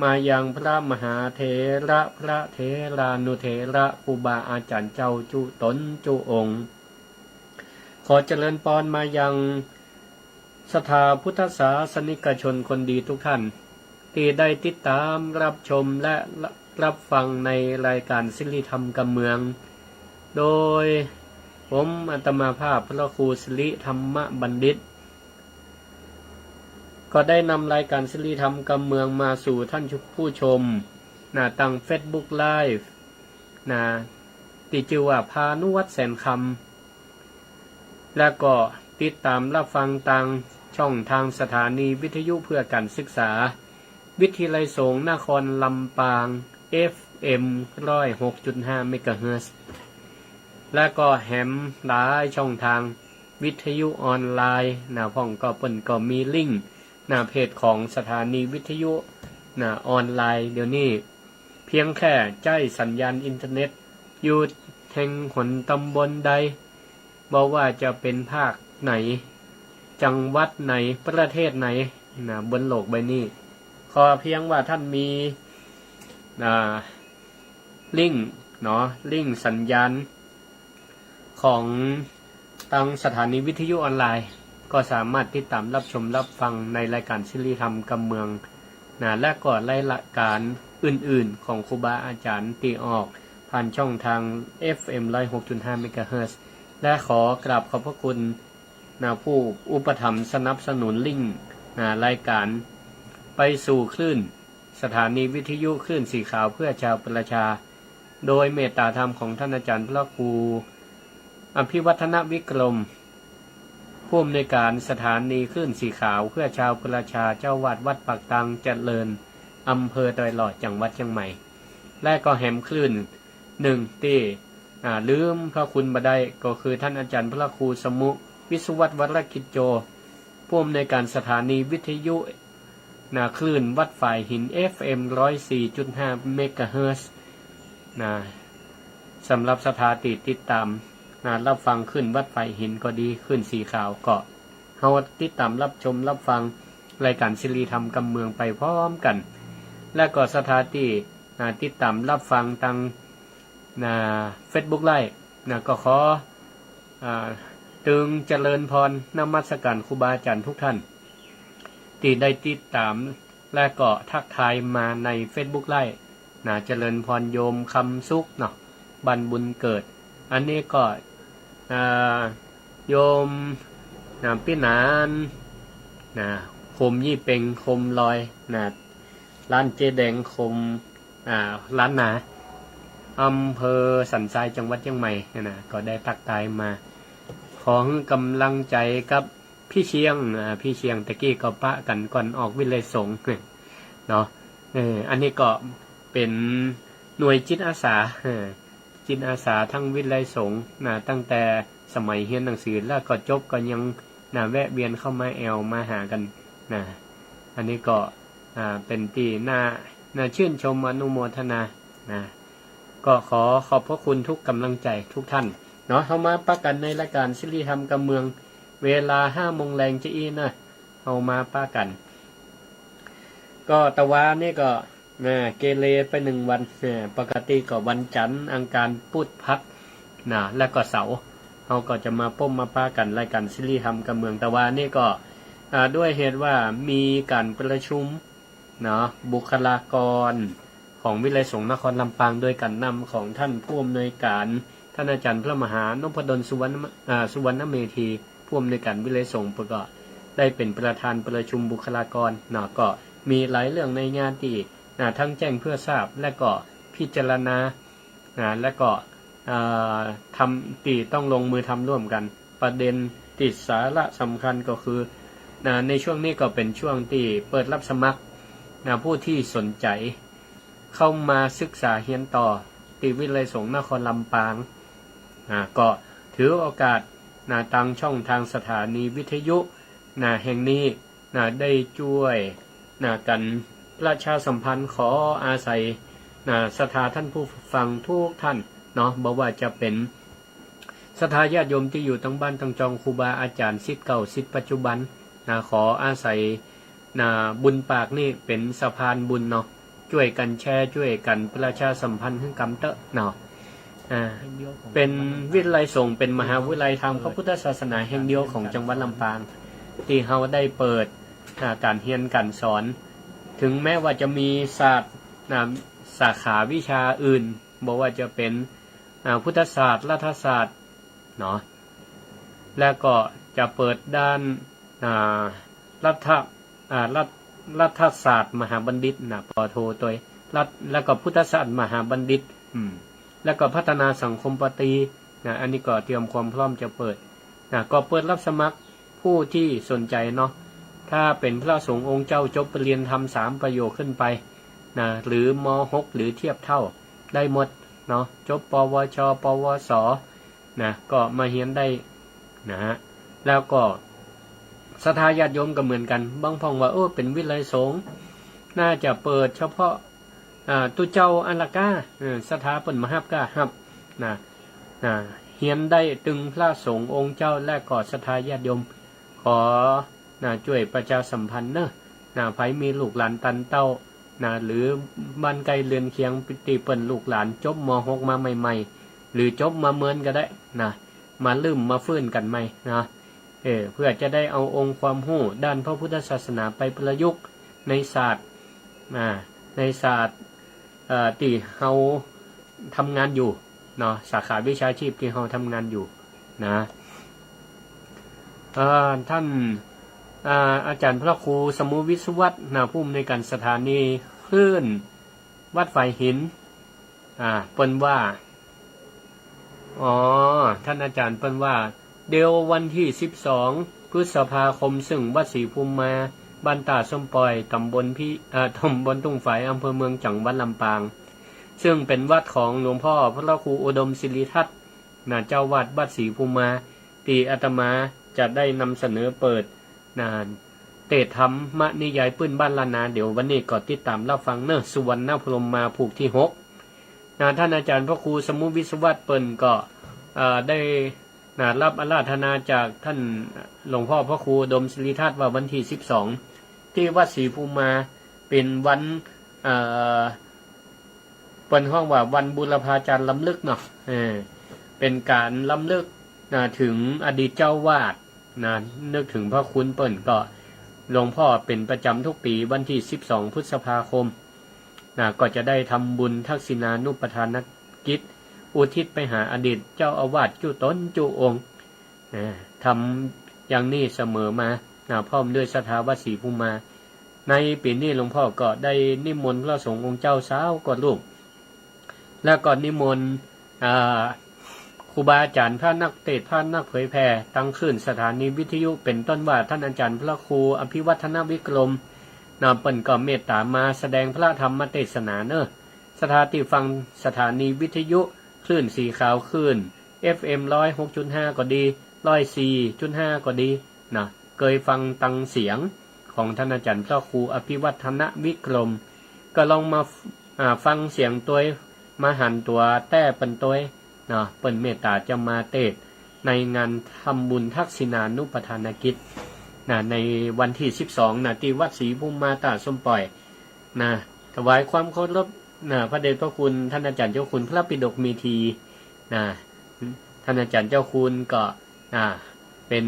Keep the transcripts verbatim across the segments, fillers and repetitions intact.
มายังพระมหาเถระ พระเถรานุเถระ ครูบาอาจ๋ารย์เจ้าจุ๊ต๋นจุ๊องค์ ขอเจริญปอนมายังศรัทธาพุทธศาสนิกชนคนดีทุกท่าน ตี้ได้ติดต๋ามรับชมและรับฟังในรายก๋านสิริธรรมกำเมือง โดยผมอาตมาภาพพระครูสิริธรรมบัณฑิต ก็ได้นำรายก๋านสิริธรรมกำเมืองมาสู่ท่านผู้ชม นะ ตางเฟซบุ๊กไลฟ์ นะ ตี้จื้อว่าพานุวัฒน์แสนคำ และก็ติดต๋ามรับฟังตางช่องตางสถานีวิทยุเพื่อการศึกษา วิทยาลัยสงฆ์นครลำปาง เอฟเอ็ม ร้อยหกจุดห้า เมกะเฮิรตซ์ และก็แหมหลายช่องตางวิทยุออนไลน์ นะ พ่องก็เปิ้นก็มีลิงก์ นะ เพจของสถานีวิทยุ นะ ออนไลน์เดี๋ยวนี้ เพียงแค่ใจ๊สัญญาณอินเทอร์เน็ต อยู่แห่งหนต๋ำบลใด บ่ว่าจะเป๋นภาคไหน จังหวัดไหน ประเทศไหน นะ บนโลกใบนี้ ขอเพียงว่าท่านมี อ่า ลิงก์เนาะ ลิงก์สัญญาณ ของตางสถานีวิทยุออนไลน์ ก็สามารถติดต๋ามรับชมรับฟังในรายก๋านสิริธรรมกำเมือง นะ และก็รายก๋านอื่นๆ ของครูบาอาจ๋ารย์ตี้ออกผ่านช่องตาง เอฟเอ็ม ร้อยหกจุดห้า เมกะเฮิรตซ์ และขอกราบขอบพระคุณ นะ ผู้อุปถัมภ์สนับสนุนลิงก์ นะ รายก๋านไปสู่คลื่น สถานีวิทยุคลื่นสีขาวเพื่อชาวประชา โดยเมตตาธรรมของท่านอาจ๋ารย์พระครูอภิวัฒนวิกรม ผู้อำนวยก๋านสถานีคลื่นสีขาวเพื่อชาวประชา เจ้าอาวาสวัดปากตางเจริญ อำเภอดอยหล่อ จังหวัดเชียงใหม่ และก็แหมคลื่นหนึ่งตี้ อ่า ลืมพระคุณบ่ได้ ก็คือท่านอาจ๋ารย์พระครูสมุ วิศวัตรวรกิจโจ ผู้อำนวยก๋านสถานีวิทยุ นะ คลื่นวัดฝายหิน เอฟเอ็ม ร้อยสี่จุดห้า เมกะเฮิรตซ์ นะ สำหรับศรัทธาตี้ติดต๋าม นะ รับฟังคลื่นวัดฝายหินก็ดี คลื่นสีขาวก็ เฮาติดต๋ามรับชมรับฟังรายก๋านสิริธรรมกำเมืองไปพร้อมกั๋น และก็ศรัทธาตี้ นะ ติดต๋ามรับฟังตาง นะ เฟซบุ๊กไลฟ์ นะ ก็ขอ อ่า ตึงเจริญพรนมัสก๋านครูบาอาจ๋ารย์ทุกท่าน ตี้ได้ติดต๋าม และก็ทักทายมาในเฟซบุ๊กไลฟ์ นะ เจริญพรโยมคำสุขเนาะ บ้านบุญเกิด อันนี้ก็ อ่า โยม นะ ปี้หนาน นะ โคมยี่เป็ง โคมลอย นะ ร้านเจ๊แดง โคม อ่า ล้านนา อำเภอสันทราย จังหวัดเชียงใหม่ นะ ก็ได้ทักทายมา ขอหื้อก๋ำลังใจ๋กับปี้เชียง อ่า ปี้เชียงตะกี้ก็ปะกั๋นก่อนออกวิทยาลัยสงฆ์ เนาะ เออ อันนี้ก็เป๋นหน่วยจิตอาสา เออ จิตอาสาตางวิทยาลัยสงฆ์ นะ ตั้งแต่สมัยเฮียนหนังสือ แล้วก็จบก็ยัง นะ แวะเวียนเข้ามาแอ่วมาหากั๋น นะ อันนี้ก็ อ่า เป๋นตี้น่า น่าชื่นชมอนุโมทนา นะ ก็ขอขอบพระคุณทุกก๋ำลังใจ๋ทุกท่าน เนาะ เฮามาปะกั๋นในรายก๋านสิริธรรมกำเมือง เวลาห้าโมงแลงจะอี้นะ เฮามาปะกั๋น ก็ตะวานี้ก็ นะ เกเรไปหนึ่งวัน นะ ปกติก็วันจั๋นทร์ อังคาร พุธ พฤหัส นะ และก็เสาร์ เฮาก็จะมาป้มมาปะกั๋นรายก๋านสิริธรรมกำเมือง ตะวานี้ก็ อ่า ด้วยเหตุว่ามีก๋านประชุม เนาะ บุคลากรของวิทยาลัยสงฆ์นครลำปาง โดยก๋านนำของท่านผู้อำนวยก๋าน ท่านอาจ๋ารย์พระมหานพดล สุวรรณ อ่า สุวรรณเมธี ผู้อำนวยก๋านวิทยาลัยสงฆ์ เปิ้นก็ได้เป๋นประธานประชุมบุคลากร เนาะ ก็มีหลายเรื่องในงานตี้ นะ ทั้งแจ้งเพื่อทราบ และก็พิจารณา นะ และก็ เอ่อ ทำ ตี้ต้องลงมือทำร่วมกั๋น ประเด็นตี้สาระสำคัญก็คือ นะ ในช่วงนี้ก็เป๋นช่วงตี้เปิดรับสมัคร นะ ผู้ตี้สนใจ๋เข้ามาศึกษาเฮียนต่อตี้วิทยาลัยสงฆ์นครลำปาง นะ ก็ถือโอกาส นะ ตางช่องตางสถานีวิทยุ นะ แห่งนี้ นะ ได้จ้วย นะ กั๋นประชาสัมพันธ์ ขออาศัย นะ ศรัทธาท่านผู้ฟังทุกท่าน เนาะ บ่ว่าจะเป๋นศรัทธาญาติโยมตี้อยู่ตางบ้านตางจอง ครูบาอาจ๋ารย์ ศิษย์เก่า ศิษย์ปัจจุบัน นะ ขออาศัย นะ บุญปากนี่เป๋นสะพานบุญเนาะ จ้วยกั๋นแชร์ จ้วยกั๋นประชาสัมพันธ์หื้อกำเต๊อะเนาะ อ่า เป๋นวิทยาลัยสงฆ์ เป๋นมหาวิทยาลัยตางพระพุทธศาสนาแห่งเดียวของจังหวัดลำปาง ตี้เฮาได้เปิด อ่า ก๋านเฮียนก๋านสอน เถิงแม้ว่าจะมีศาสตร์ อ่า สาขาวิชาอื่น บ่ว่าจะเป๋น อ่า พุทธศาสตร์ รัฐศาสตร์ เนาะ แล้วก็จะเปิดด้าน อ่า รัฐ อ่า รัฐ รัฐศาสตร์มหาบัณฑิตนะ ปอโทตวย รัฐ แล้วก็พุทธศาสตร์มหาบัณฑิต อืม แล้วก็พัฒนาสังคมปอตรีนะ อันนี้ก็เตรียมความพร้อมจะเปิดนะ ก็เปิดรับสมัครผู้ตี้สนใจ๋เนาะ ถ้าเป๋นพระสงฆ์องค์เจ้าจบปริญญาธรรมสามประโยคขึ้นไปนะ หรือ ม.หก หรือเทียบเต้าได้หมดเนาะ จบ ปวช ปวส นะ ก็มาเฮียนได้นะฮะ แล้วก็ศรัทธาญาติโยมก็เหมือนกั๋น บางพ่องว่า โอ้ เป๋นวิทยาลัยสงฆ์ น่าจะเปิดเฉพาะ อ่า ตุ๊เจ้าอันละก้า เออ ศรัทธาเปิ้นบ่ฮับก้าฮับนะ นะ เฮียนได้ตึงพระสงฆ์องค์เจ้า และก็ศรัทธาญาติโยม ขอ นะ จ้วยประชาสัมพันธ์เนาะ นะ ใผมีลูกหลานตันเต้า นะ หรือบ้านใก้เฮือนเคียงตี้เปิ้นลูกหลานจบ ม.หก มาใหม่ๆ หรือจบมาเมินก็ได้นะ มาเริ่มมาฟื้นกั๋นใหม่นะ เออ เพื่อจะได้เอาองค์ความฮู้ด้านพระพุทธศาสนาไปประยุกต์ในศาสตร์ อ่า ในศาสตร์ เอ่อ ตี้เฮาทำงานอยู่เนาะ สาขาวิชาชีพตี้เฮาทำงานอยู่นะ เอ่อ ท่าน อ่า อาจ๋ารย์พระครูสมุห์ วิศวัฒน์นะ ผู้อำนวยก๋านสถานีคลื่นวัดฝายหิน อ่า เปิ้นว่า อ๋อ ท่านอาจ๋ารย์เปิ้นว่า เดี๋ยววันตี้สิบสองพฤษภาคม ซึ่งวัดศรีภูมิมา บ้านต้าส้มป่อย ต๋ำบลพิ อ่า ต๋ำบลทุ่งฝาย อำเภอเมือง จังหวัดลำปาง ซึ่งเป๋นวัดของหลวงพ่อพระครูอุดมศิริทัศน์นะ เจ้าวัดวัดศรีภูมิมา ตี้อาตมาจะได้นำเสนอเปิด นะ เตสน์ธรรมนิยายปื้นบ้านล้านนา เดี๋ยววันนี้ก็ติดต๋ามฮับฟังเนาะ สุวรรณพรหมมาผูกตี้หกนะ ท่านอาจ๋ารย์พระครูสมุห์ วิศวัฒน์เปิ้นก็ เอ่อ ได้ นะ ฮับอาราธนาจากท่านหลวงพ่อพระครูอุดมศิริทัศน์ว่าวันตี้สิบสองตี้วัดศรีภูมิมาเป๋นวัน เอ่อ เปิ้นฮ้องว่าวันบูรพาจารย์รำลึกเนาะ เออ เป๋นก๋านรำลึกนะ เถิงอดีตเจ้าอาวาสนะ นึกเถิงพระคุณเปิ้น ก็หลวงพ่อเป๋นประจ๋ำทุกปี๋วันตี้สิบสองพฤษภาคมนะ ก็จะได้ทำบุญทักษิณานุปทานกิจ อุทิศไปหาอดีตเจ้าอาวาสกู้ต๋นกู้องค์ นะ ทำอย่างนี้เสมอมานะ พร้อมด้วยศรัทธาวัดศรีภูมิมา ในปี๋นี้หลวงพ่อก็ได้นิมนต์พระสงฆ์องค์เจ้าซาวกว่ารูป แล้วก็นิมนต์ อ่า ครูบาอาจ๋ารย์ พระนักเตสน์ พระนักเผยแผ่ ตางคลื่นสถานีวิทยุ เป๋นต้นว่าท่านอาจ๋ารย์พระครูอภิวัฒนวิกรมนะ เปิ้นก็เมตต๋ามาแสดงพระธรรมเตสนาเนาะ ศรัทธาตี้ฟังสถานีวิทยุคลื่นสีขาว คลื่น เอฟเอ็ม ร้อยหกจุดห้า ก็ดี ร้อยสี่จุดห้า ก็ดีนะ เกยฟังตางเสียงของท่านอาจ๋ารย์พระครูอภิวัฒนวิกรม ก็ลองมา อ่า ฟังเสียงตวย มาหันตั๋วแต๊เปิ้นตวยนะ เปิ้นเมตต๋าจะมาเตสน์ในงานทำบุญทักษิณานุปทานกิจนะ ในวันตี้สิบสองนะ ตี้วัดศรีภูมิมาต้าส้มป่อย นะ ถวายความเคารพนะ พระเดชพระคุณท่านอาจ๋ารย์เจ้าคุณพระปิฎกเมธีนะ ท่านอาจ๋ารย์เจ้าคุณก็ อ่า เป๋น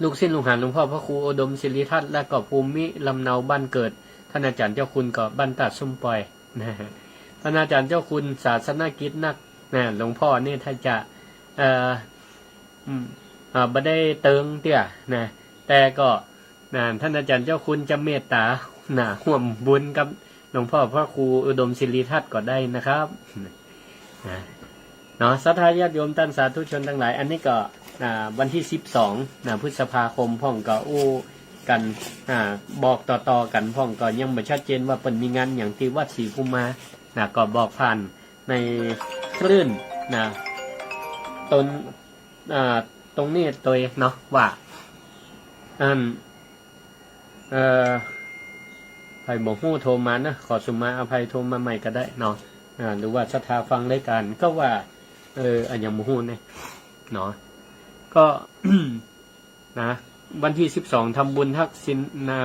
ลูกศิษย์ลูกหาหลวงพ่อพระครูอุดมศิริทัศน์ และก็ภูมิลำเนาบ้านเกิดท่านอาจ๋ารย์เจ้าคุณก็บ้านต้าส้มป่อยนะ ท่านอาจ๋ารย์เจ้าคุณศาสนกิจนักนะ หลวงพ่อนี่ถ้าจะ เอ่อ อืม อ่า บ่ได้เติงเตื้อนะ แต่ก็ นะ ท่านอาจ๋ารย์เจ้าคุณจะเมตต๋า นะ ฮ่วมบุญกับหลวงพ่อพระครูอุดมศิริทัศน์ก็ได้นะครับ นะ เนาะ ศรัทธาญาติโยมต้านสาธุชนตังหลาย อันนี้ก็ อ่า วันตี้สิบสองนะ พฤษภาคม พ่องก็อู้กั๋น อ่า บอกต่อๆ กั๋น พ่องก็ยังบ่ชัดเจนว่าเปิ้นมีงานหยังตี้วัดศรีภูมิมานะ ก็บอกผ่านในคลื่นนะ ตน อ่า ตรงนี้ตวยเนาะว่า อัน เอ่อ ใผบ่ฮู้โทรมานะ ขอสุมาอภัย โทรมาใหม่ก็ได้เนาะ อ่า หรือว่าศรัทธาฟังรายก๋านก็ว่า เออ อันยังบ่ฮู้เนี่ยเนาะ ก็ นะ วันตี้สิบสอง ทำบุญทักษิณา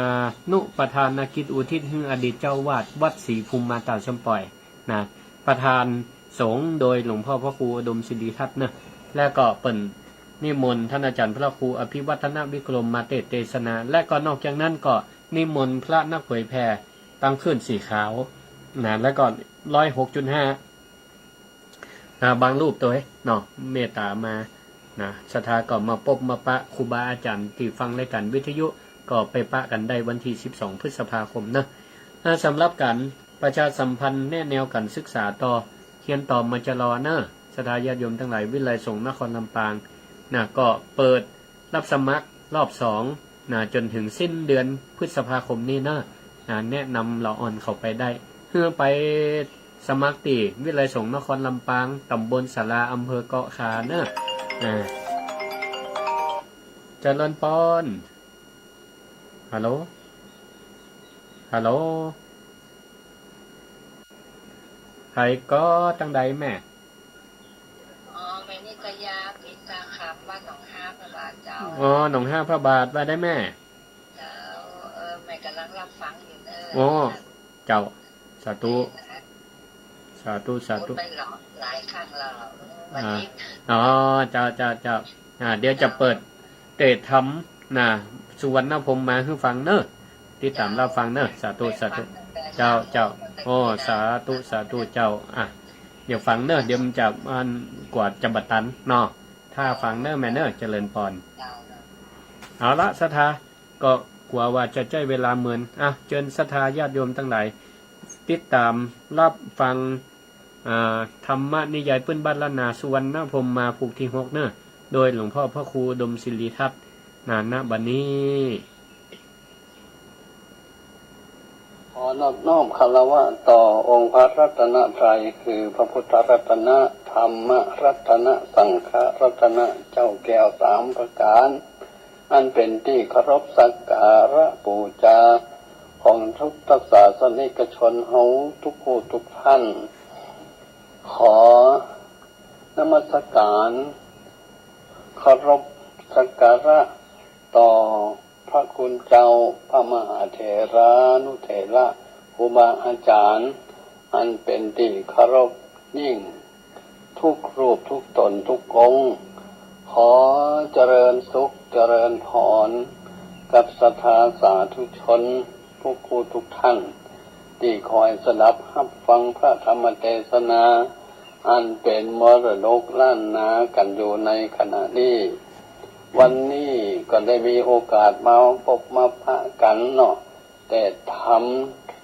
นุปทานกิจอุทิศหื้ออดีตเจ้าอาวาสวัดศรีภูมิมาตราสันป่อยนะ ประธานสงฆ์โดยหลวงพ่อพระครูอุดมสิริทัศน์เนอะ และก็เปิ้นนิมนต์ท่านอาจารย์พระครูอภิวัฒนวิกรมมาเตสน์เตสนา และก็นอกจากนั้นก็นิมนต์พระนักเผยแผ่ตางคลื่นสีขาวนะ แล้วก็ ร้อยหกจุดห้า นะ บางรูปตวยเนาะ เมตต๋ามานะ ศรัทธาก็มาปบมาปะครูบาอาจ๋ารย์ตี้ฟังรายก๋านวิทยุ ก็ไปปะกั๋นได้วันตี้สิบสอง พฤษภาคมเนาะ อ่า สำหรับก๋านประชาสัมพันธ์แนะแนวก๋านศึกษาต่อ เฮียนต่อ มจร เนาะ ศรัทธาญาติโยมตังหลาย วิทยาลัยสงฆ์นครลำปางนะ ก็เปิด รับสมัครรอบสองนะ จ๋นเถิงสิ้นเดือนพฤษภาคมนี้เนาะ นะ แนะนำละอ่อนเข้าไปได้ หื้อไปสมัครตี้วิทยาลัยสงฆ์นครลำปาง ต๋ำบลศาลา อำเภอเกาะคาเนาะ อ่า เจริญปอน ฮัลโหล ฮัลโหล ใผก่อ ตังใดแม่ อ๋อ แม่นิตยา ปิดตาคำ วัดหนองฮาพระบาทเจ้า อ๋อ หนองฮาพระบาท ว่าได้แม่ เจ้า เออ แม่ก่ำลังรับฟังอยู่เนอะ อ๋อ เจ้า สาธุ สาธุ สาธุ พูดไปหลายครั้งแล้ว วันนี้ อ่า อ๋อ เจ้า เจ้า เจ้า อ่า เดี๋ยวจะเปิดเตสน์ธรรมนะ สุวรรณพรหมมาหื้อฟังเนอะ ติดต๋ามรับฟังเนอะ สาธุ สาธุ เจ้า เจ้า โอ้ สาธุ สาธุ เจ้า อ่ะ เดี๋ยวฟังเนอะ เดี๋ยวมันจะ อัน กว่าจะบ่ตันเนาะ ถ้าฟังเนอะแม่เนอะ เจริญปอน เอาละ ศรัทธา ก็กั๋วว่าจะใจ๊เวลาเมิน อ่ะ เจิญศรัทธาญาติโยมตังหลาย ติดต๋ามรับฟัง อ่า ธรรมนิยายปื้นบ้านล้านนา สุวรรณพรหมมา ผูกตี้หกเนอะ โดยหลวงพ่อพระครูอุดมสิริทัศน์ นะ ณ บัดนี้ ขอนอบน้อมคารวะต่อองค์พระรัตนตรัย คือพระพุทธรัตนะ ธรรมรัตนะ สังฆรัตนะ เจ้าแก้วสามประก๋าน อันเป๋นตี้เคารพสักการะปู๋จาของพุทธศาสนิกชนเฮากู้กู้กู้ต้าน ขอนมัสก๋าน เคารพสักการะต่อพระคุณเจ้า พระมหาเถรานุเถระ ครูบาอาจ๋ารย์ อันเป๋นตี้เคารพยิ่ง กู้กู้รูปกู้ต๋นกู้องค์ ขอเจริญสุขเจริญพรกับศรัทธาสาธุชนกู้กู้กู้ต้าน ตี้คอยสดับฮับฟังพระธรรมเตสนา อันเป๋นมรดกล้านนากั๋นอยู่ในขณะนี้ วันนี้ก็ได้มีโอกาสมาปบมาปะกั๋นเนาะ เตสน์ธรรม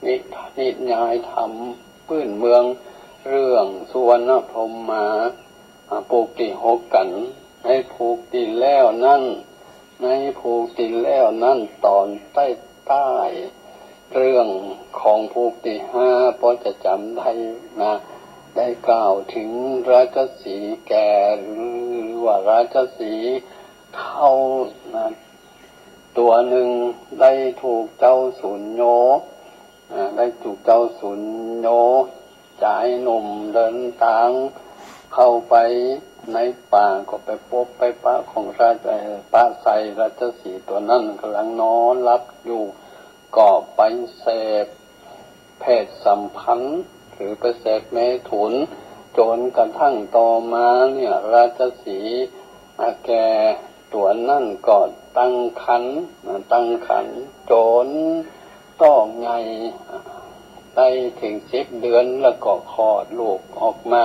นิ นิยายธรรมปื้นเมือง เรื่องสุวรรณพรหมมา อ่า ผูกตี้หกกั๋น ในผูกตี้แล้วนั้น ในผูกตี้แล้วนั้น ต๋อนใต้ใต้ เรื่องของผูกตี้ห้า ปอจะจ๋ำได้นะ ได้กล่าวเถิงราชสีห์แก่ หรือว่าราชสีห์เฒ่านะ ตั๋วนึ่งได้ถูกเจ้าสุญโญ อ่า ได้ถูกเจ้าสุญโญ จายหนุ่มเดินตางเข้าไปในป่า ก็ไปปบไปปะของราช เอ่อ ปะใส่ราชสีห์ตั๋วนั้นก่ำลังนอนหลับอยู่ ก็ไปเสพเพศสัมพันธ์ หรือไปเสพเมถุน จ๋นกระทั่งต่อมาเนี่ย ราชสีห์ อ่า แก่ตั๋วนั้นก็ตั้งครรภ์ อ่า ตั้งครรภ์จ๋น ต๊องใหญ่ ได้เถิงสิบเดือนแล้วก็คลอดลูกออกมา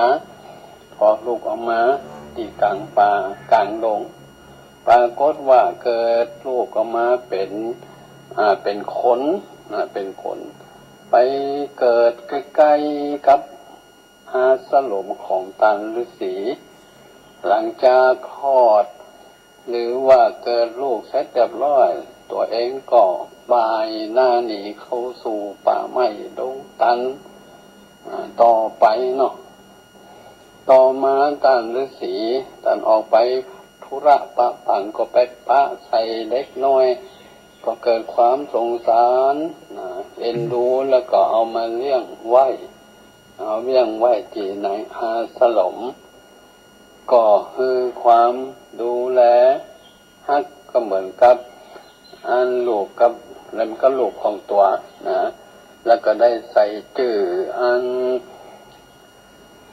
คลอดลูกออกมาตี้ก๋างป่าก๋างดง ปรากฏว่าเกิดลูกออกมาเป๋น อ่า เป๋นคน อ่า เป๋นคน ไปเกิดใก้ๆ กับ อาสรมของต้านฤๅษี หลังจากคลอด หรือว่าเกิดลูกเสร็จเรียบร้อย ตั๋วเองก็บ่ายหน้าหนีเข้าสู่ป่าไม้ดงตัน อ่า ต่อไปเนาะ ต่อมาต้านฤๅษี ต้านออกไปธุระปะปัง ก็ไปปะใส่เด็กน้อย ก็เกิดความสงสาร นะ เอ็นดู แล้วก็เอามาเลี้ยงไว้ เอาเลี้ยงไว้ตี้ในอาสรม ก็หื้อความดูแลฮัก ก็เหมือนกับ อันลูกกับ แล้วมันก็ลูกของตั๋วนะ แล้วก็ได้ใส่จื้ออัน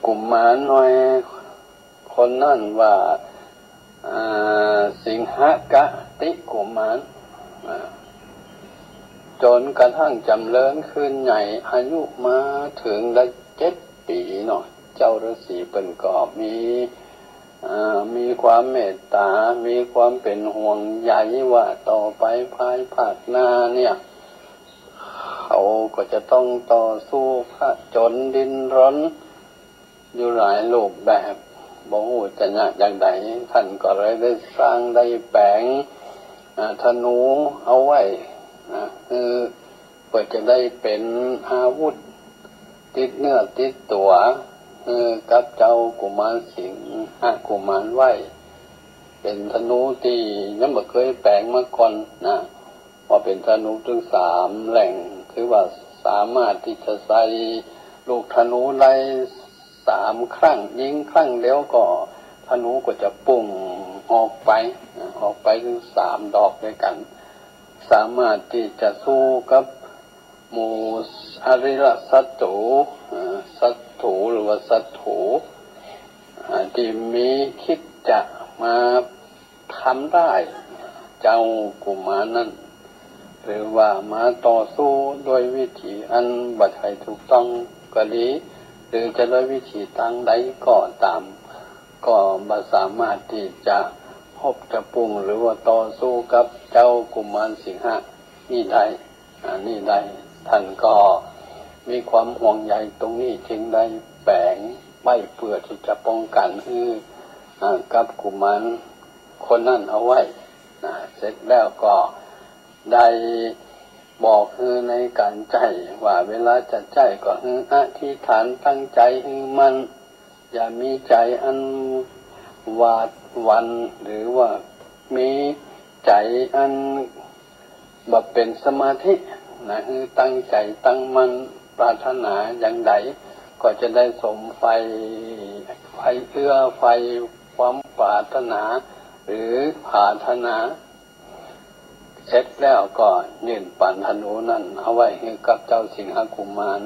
กุมารน้อยคนนั้นว่า อ่า สิงหกติกุมาร อ่า จ๋นกระทั่งจ๋ำเริญขึ้นใหญ่ อายุมาเถิงได้เจ็ดปี๋เนาะ เจ้าฤๅษีเปิ้นก็มี อ่า มีความเมตต๋า มีความเป๋นห่วงใยว่าต่อไปภายภาคหน้าเนี่ย เขาก็จะต้องต่อสู้ผจญดิ้นรนอยู่หลายรูปแบบ บ่ฮู้จะยากอย่างใด ท่านก็เลยได้สร้างได้แป๋ง อ่า ธนูเอาไว้ อ่า คือ เปื้อจะได้เป๋นอาวุธติดเนื้อติดตั๋ว เออ กับเจ้ากุมารสิงหกุมารไว้ เป๋นธนูตี้ยังบ่เกยแป๋งมาก่อนนะ ว่าเป๋นธนูเถิงสามแหล่ง คือว่าสามารถตี้จะใส่ลูกธนูได้สามครั้ง ยิงครั้งเดียวก็ธนูก็จะปุ้งออกไปนะ ออกไปเถิงสามดอกด้วยกั๋น สามารถตี้จะสู้กับหมู่อริยศัตรู เอ่อ ศัตรูหรือว่าศัตรู อ่า ตี้มีคิดจะมาทำร้ายเจ้ากุมารนั้น หรือว่ามาต่อสู้ด้วยวิธีอันบ่ใจ้ถูกต้องก็ดี หรือจะด้วยวิธีตางใดก็ต๋าม ก็บ่สามารถตี้จะฮบจะปุ้งหรือว่าต่อสู้กับเจ้ากุมารสิงหะนี้ได้ อันนี้ได้ ท่านก็มีความห่วงใยตรงนี้จึงได้แป๋งไว้เปื้อตี้จะป้องกั๋นหื้อ อ่า กับกุมารคนนั้นเอาไว้นะ เสร็จแล้วก็ได้บอกหื้อในก๋านใจ๊ว่าเวลาจะใจ๊ก็หื้ออธิษฐานตั้งใจ๋หื้อมั่น อย่ามีใจ๋อันหวาดหวั่น หรือว่ามีใจ๋อันบ่เป๋นสมาธินะ หื้อตั้งใจ๋ตั้งมั่น ปรารถนาอย่างใดก็จะได้สมใฝ่ ใฝ่เอื้อใฝ่ความปรารถนา หรือผาถนา เสร็จแล้วก็ยื่นปั๋นธนูนั้นเอาไว้หื้อกับเจ้าสิงหกุมาร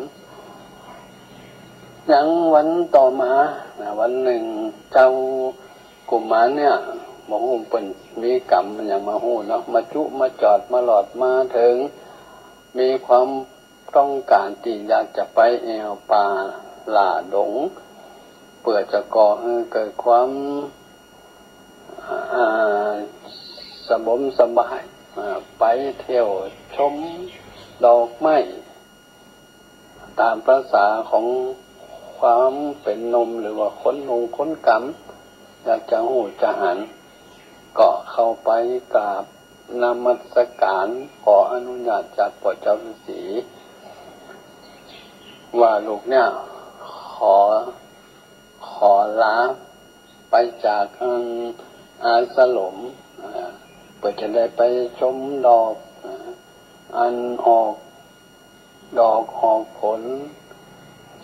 ยังวันต่อมานะ วันนึ่งเจ้ากุมารเนี่ย บ่ฮู้เปิ้นมีก๋รรมหยังบ่ฮู้เนาะ มาจุมาจอดมาหลอดมาเถิง มีความต้องก๋านตี้อยากจะไปแอ่วป่าหล่าดง เปื้อจะก่อหื้อเกิดความ อ่า สบมสบาย อ่า ไปเที่ยวชมดอกไม้ ต๋ามประสาของความเป๋นหนุ่มหรือว่าคนหนุ่มคนก๋ำ อยากจะฮู้จะหัน ก็เข้าไปกราบนมัสก๋าน ขออนุญาตจากป้อเจ้าฤๅษี ว่าลูกเนี่ยขอ ขอลาไปจากอันอาสรม อ่า เปื้อจะได้ไปชมดอก อ่า อันออกดอกออกผล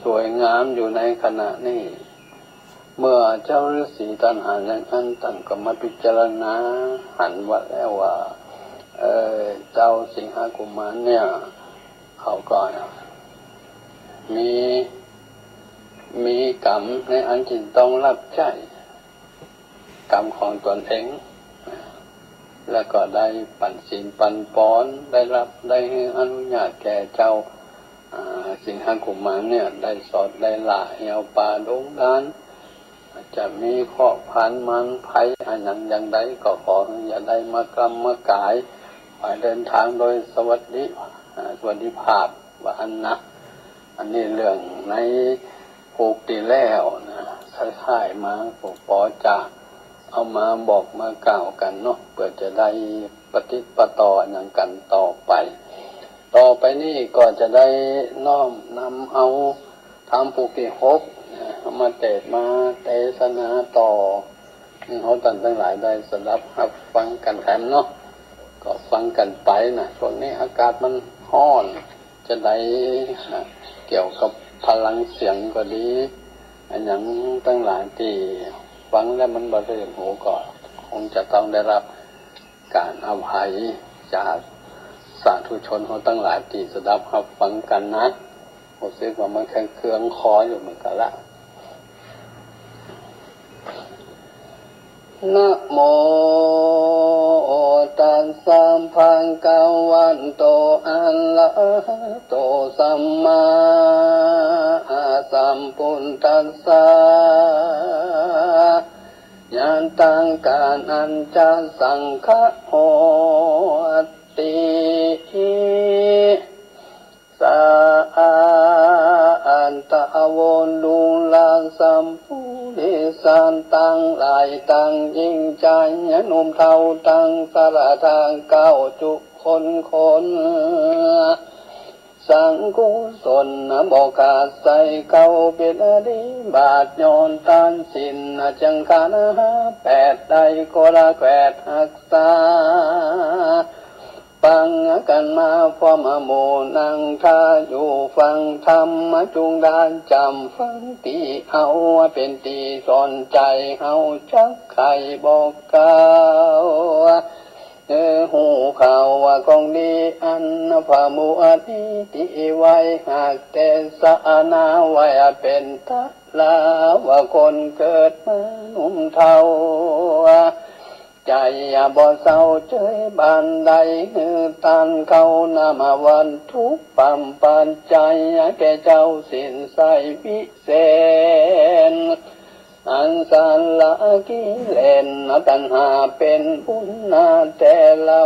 สวยงามอยู่ในขณะนี้ เมื่อเจ้าฤๅษีต้านหันอย่างอั้น ต้านก็มาพิจารณาหันว่าแล้วว่า เอ่อ เจ้าสิงหกุมารเนี่ย เขาก็มี มีก๋รรมในอันจะต้องรับใจ๊ก๋รรมของตนเอง แล้วก็ได้ปั๋นศีลปั๋นปอน ได้รับ ได้หื้ออนุญาตแก่เจ้า อ่า สิงหกุมารเนี่ย ได้สอดได้หล่าแอ่วป่าดงดาน จะมีเคราะห์ภัยมารภัยอะหยังอย่างใดก็ขอหื้ออย่าได้มากล้ำมากาย ขอหื้อเดินทางโดยสวัสดิ อ่า สวัสดิภาพ ว่าอั้นนะ อันนี้เรื่องในผูกตี้แล้วนะ สุดท้ายมาก็ปอจะเอามาบอกมากล่าวกั๋นเนาะ เปื้อจะได้ปะติดปะต่อหยังกั๋นต่อไป ต่อไปนี้ก็จะได้น้อมนำเอาธรรมผูกตี้หกนะ มาเตสน์มาเตสนาต่อ หื้อเฮาต้านตังหลายได้สดับฮับฟังกั๋นแถมเนาะ ก็ฟังกั๋นไปนะ ช่วงนี้อากาศมันฮ้อน จะได้ อ่า เกี่ยวกับพลังเสียงก็ดี อะหยังตังหลายตี้ฟังแล้วมันบ่เถิงหูก็คงจะต้องได้รับก๋านอภัย จากสาธุชนเฮาตังหลายตี้สดับฮับฟังกั๋นนะ ฮู้สึกว่ามันเคืองๆ คออยู่เหมือนกั๋นละ นะโมตัสสะ ภะคะวะโต อะระหะโต สัมมาสัมพุทธัสสะ ยะถากาลัญจะ สังคะ โหติ สะ อาตะ โว ดูรา สัพปุริสะ ตังหลายตังหญิงจายหนุ่มเฒ่าตังสะหละทางเก้าจุคนคน สังกุศลบ่ขาดใส่เขาเป๋นอธิบาท ย้อนต้านศีลจังขันห้าแปดได้คนละแขวดฮักษา ฟังกั๋นมาพร้อมหมู่นังท่าอยู่ฟังธรรม จุ่งได้จ๋ำฟังตี้เอาเป๋นตี้สอนใจ๋เฮาจักไขบอกกล่าว หื้อฮู้ข่าวว่าของดีอันพระมุนีตี้ไหว้ฮักเตสนาไว้เป๋นตะลา ว่าคนเกิดมาหนุ่มเฒ่า ใจ๋บ่เศร้าเจยบานได้ หื้อต้านเข้าน้ำวัตถุปัจจัยแก่เจ้าศีลใสวิเศษ อันสละกิเลสตัณหาเป๋นบุญนาแต่เล่า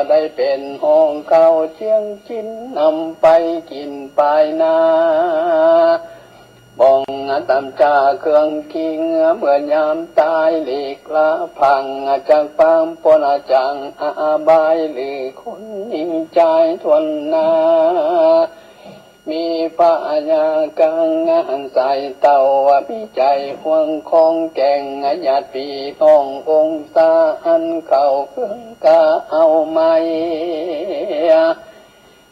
ได้เป๋นห้องข้าวเจียงกิ๋นนำไปกิ๋นปายหน้า บ้องต๋ามจ๋าเครื่องกิ๋ง เมื่อยามต๋ายหลีกละพัง จักปางป๊นจ๋างอบายหรือคนหญิงจายถ้วนหน้า มีพญากังหันสายเต้า มีใจ๋ห่วงของแก๋ง ญาติปี้น้ององศาอันเข้าเครื่องกาเอาไม้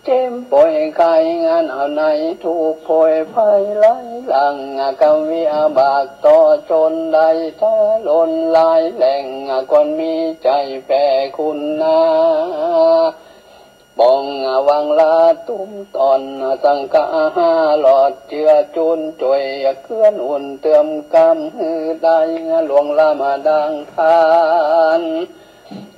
เจ็บป่วยไข้งานเอาในทุกข์โผยภัยหลายหลัง กรรมวิบากต่อจนได้ทะลนหลายแหล่ง ควรมีใจ๋แผ่คุณนา บ้องวางละตุ้มตอน สังฆาหาหลอดเจือจุน จ้วยเกื้อหนุนเติมกำหื้อได้ล่วงล้ำดังทาน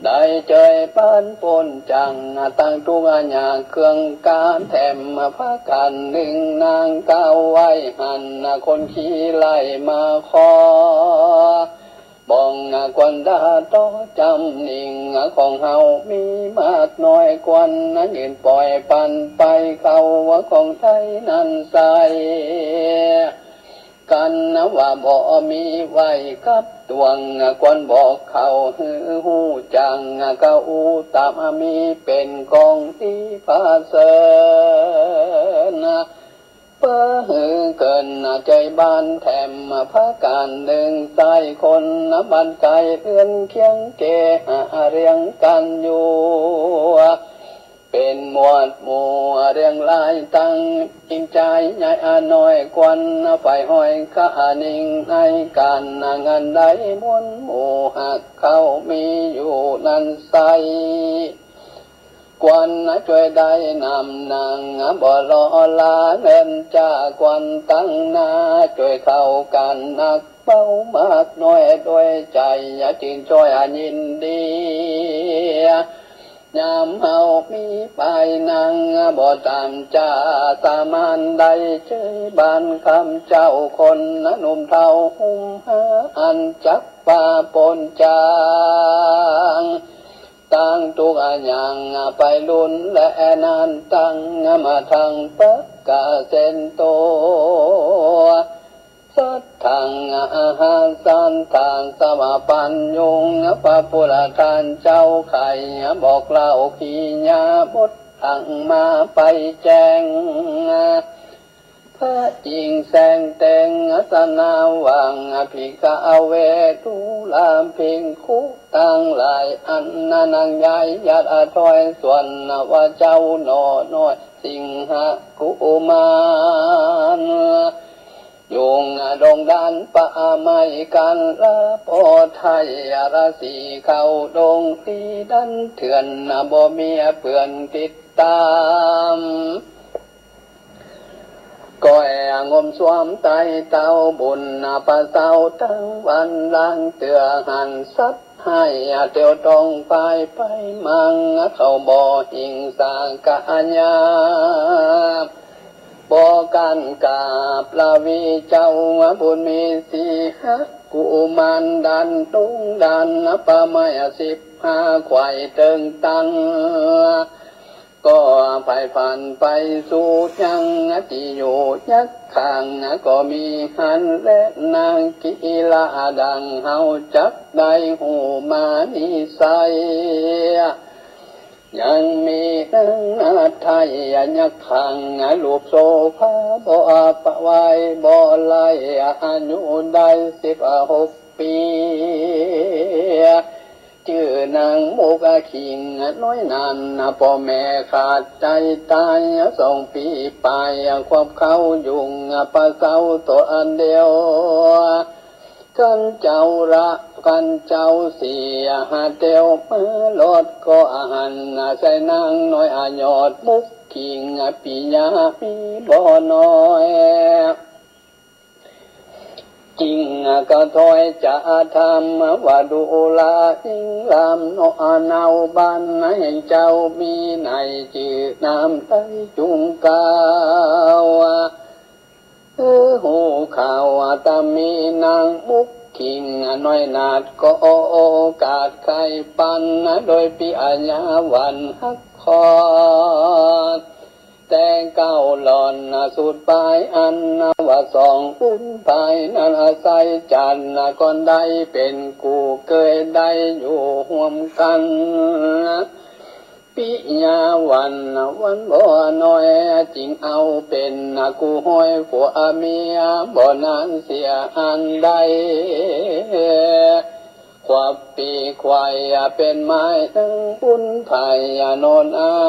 ได้เจยปานป๊นจ๋าง ตั้งทุกข์ยากเครื่องกาแถม พากั๋นนึ่งนางก้าวไหว้หัน คนขี้ไล่มาขอ บ้องควรด่าต่อจ๋ำนิ่ง ของเฮามีมากน้อยควรยืนป่อยปันไป เข้าของไถ่นั้นใส่ กั๋นว่าบ่มีไว้กับตวง ควรบอกเขาหื้อฮู้จัง เขาอู้ต๋ามมีเป๋นของตี้ผาเสริญ เปื้อหื้อเกิ๋นใจ๋บ้านแถม พากั๋นนึ่งใส่คนบ้านไก๋เฮือนเคียงเกหาเรียงกั๋นอยู่ เป๋นหมวดหมู่เรียงรายตั้ง หญิงจายใหญ่น้อยควร ฝ่ายห้อยกานิ่งในก๋านงานใดมวลหมู่หากเขามีอยู่นั้นใส่ ควรจ้วยได้นำนางบ่ลอลา แม่นจะควรตั้งหน้าจ้วยเขากั๋นนักเบามากน้อยด้วยใจ๋ จึงจ้อยยินดี ยามเฮามีปายนาง บ่ต๋ามจะสามารถได้เจยบ้านคำเจ้าคน หนุ่มเฒ่าหุ้มหาอันจักปาป๊นจ๋าง ตั้งทุกข์อย่างไปลุนและนานตั้งมาทั้งปะกะเส้นโต สัทธังอาหารสันทานสมาปัญญู พระพุทธท่านเจ้าไขบอกเล่ากิริยาบทดังมาไปแจ้ง พระอิงแสงแตงสนาว่าง ภิกขเวทูลาภิกขุตังหลายอัน นางใหญ่ญาติถ้อยส่วน ว่าเจ้าหน่อน้อยสิงหกุมาร ยุงดงดันป่าไม้กั๋นละ ปอไทยราศีเข้าดงตีดันเถื่อน บ่มีเปื้อนติดต๋าม ก้อยงมสวมไต้เต้าบุญ ป่าเศร้าตึงวันลางเตื้อหันสัตว์ ไห้เตียวต้องปายไปมั่ง เขาบ่หิงสากัญญา บ่กั๋นกราบลาวีเจ้าบุญมีสีหกุมารดันตุงดัน ป่าไม้สิบห้าไขว่เติงตัน ก็ใฝ่ฝันไปสู่ยังตี้อยู่ยักขัง ก็มีหั้นแลนางกีฬาดังเฮาจักได้ฮู้มานิสัย ยังมีนางนาฏไทยยักขัง รูปโสภาบ่ปะไหวบ่ไล่ อายุได้สิบหกปี๋ จื้อนางมุกขิงน้อยนั้น ป้อแม่ขาดใจ๋ต๋ายสองปี๋ป๋าย ควับเข้ายุงป่าเศร้าตั๋วอันเดียว กั๋นเจ้าละกั๋นเจ้าเสียหาเตียวมารอด ก็หันใส่นางน้อยยอดมุกขิง ปิญญามีบ่น้อย จิ่งก็ถ้อยจะธรรมว่าดูรายิ่งลามเนาะ เนาบ้านแห่งเจ้ามีในจื้อนามใดจุ่งกล่าว เออ ฮู้ข่าวว่าตามีนางมุกขิงน้อยนาฏ ก็โอกาสไข่ปัน โดยปิญญาหวานฮักคอ แต่เก้าหล่อนสูตรปายอันว่าสองบุญภายนั้น อาศัยจันทร์ก่อนได้เป๋นกู้เกยได้อยู่ฮ่วมกั๋น ปิญญาหวานหวานบ่น้อย จึงเอาเป๋นกู้ห้อยผัวเมีย บ่นานเสียอันใด ควับปี๋ไขว่เป๋นไม้นางบุญภายนอนเอา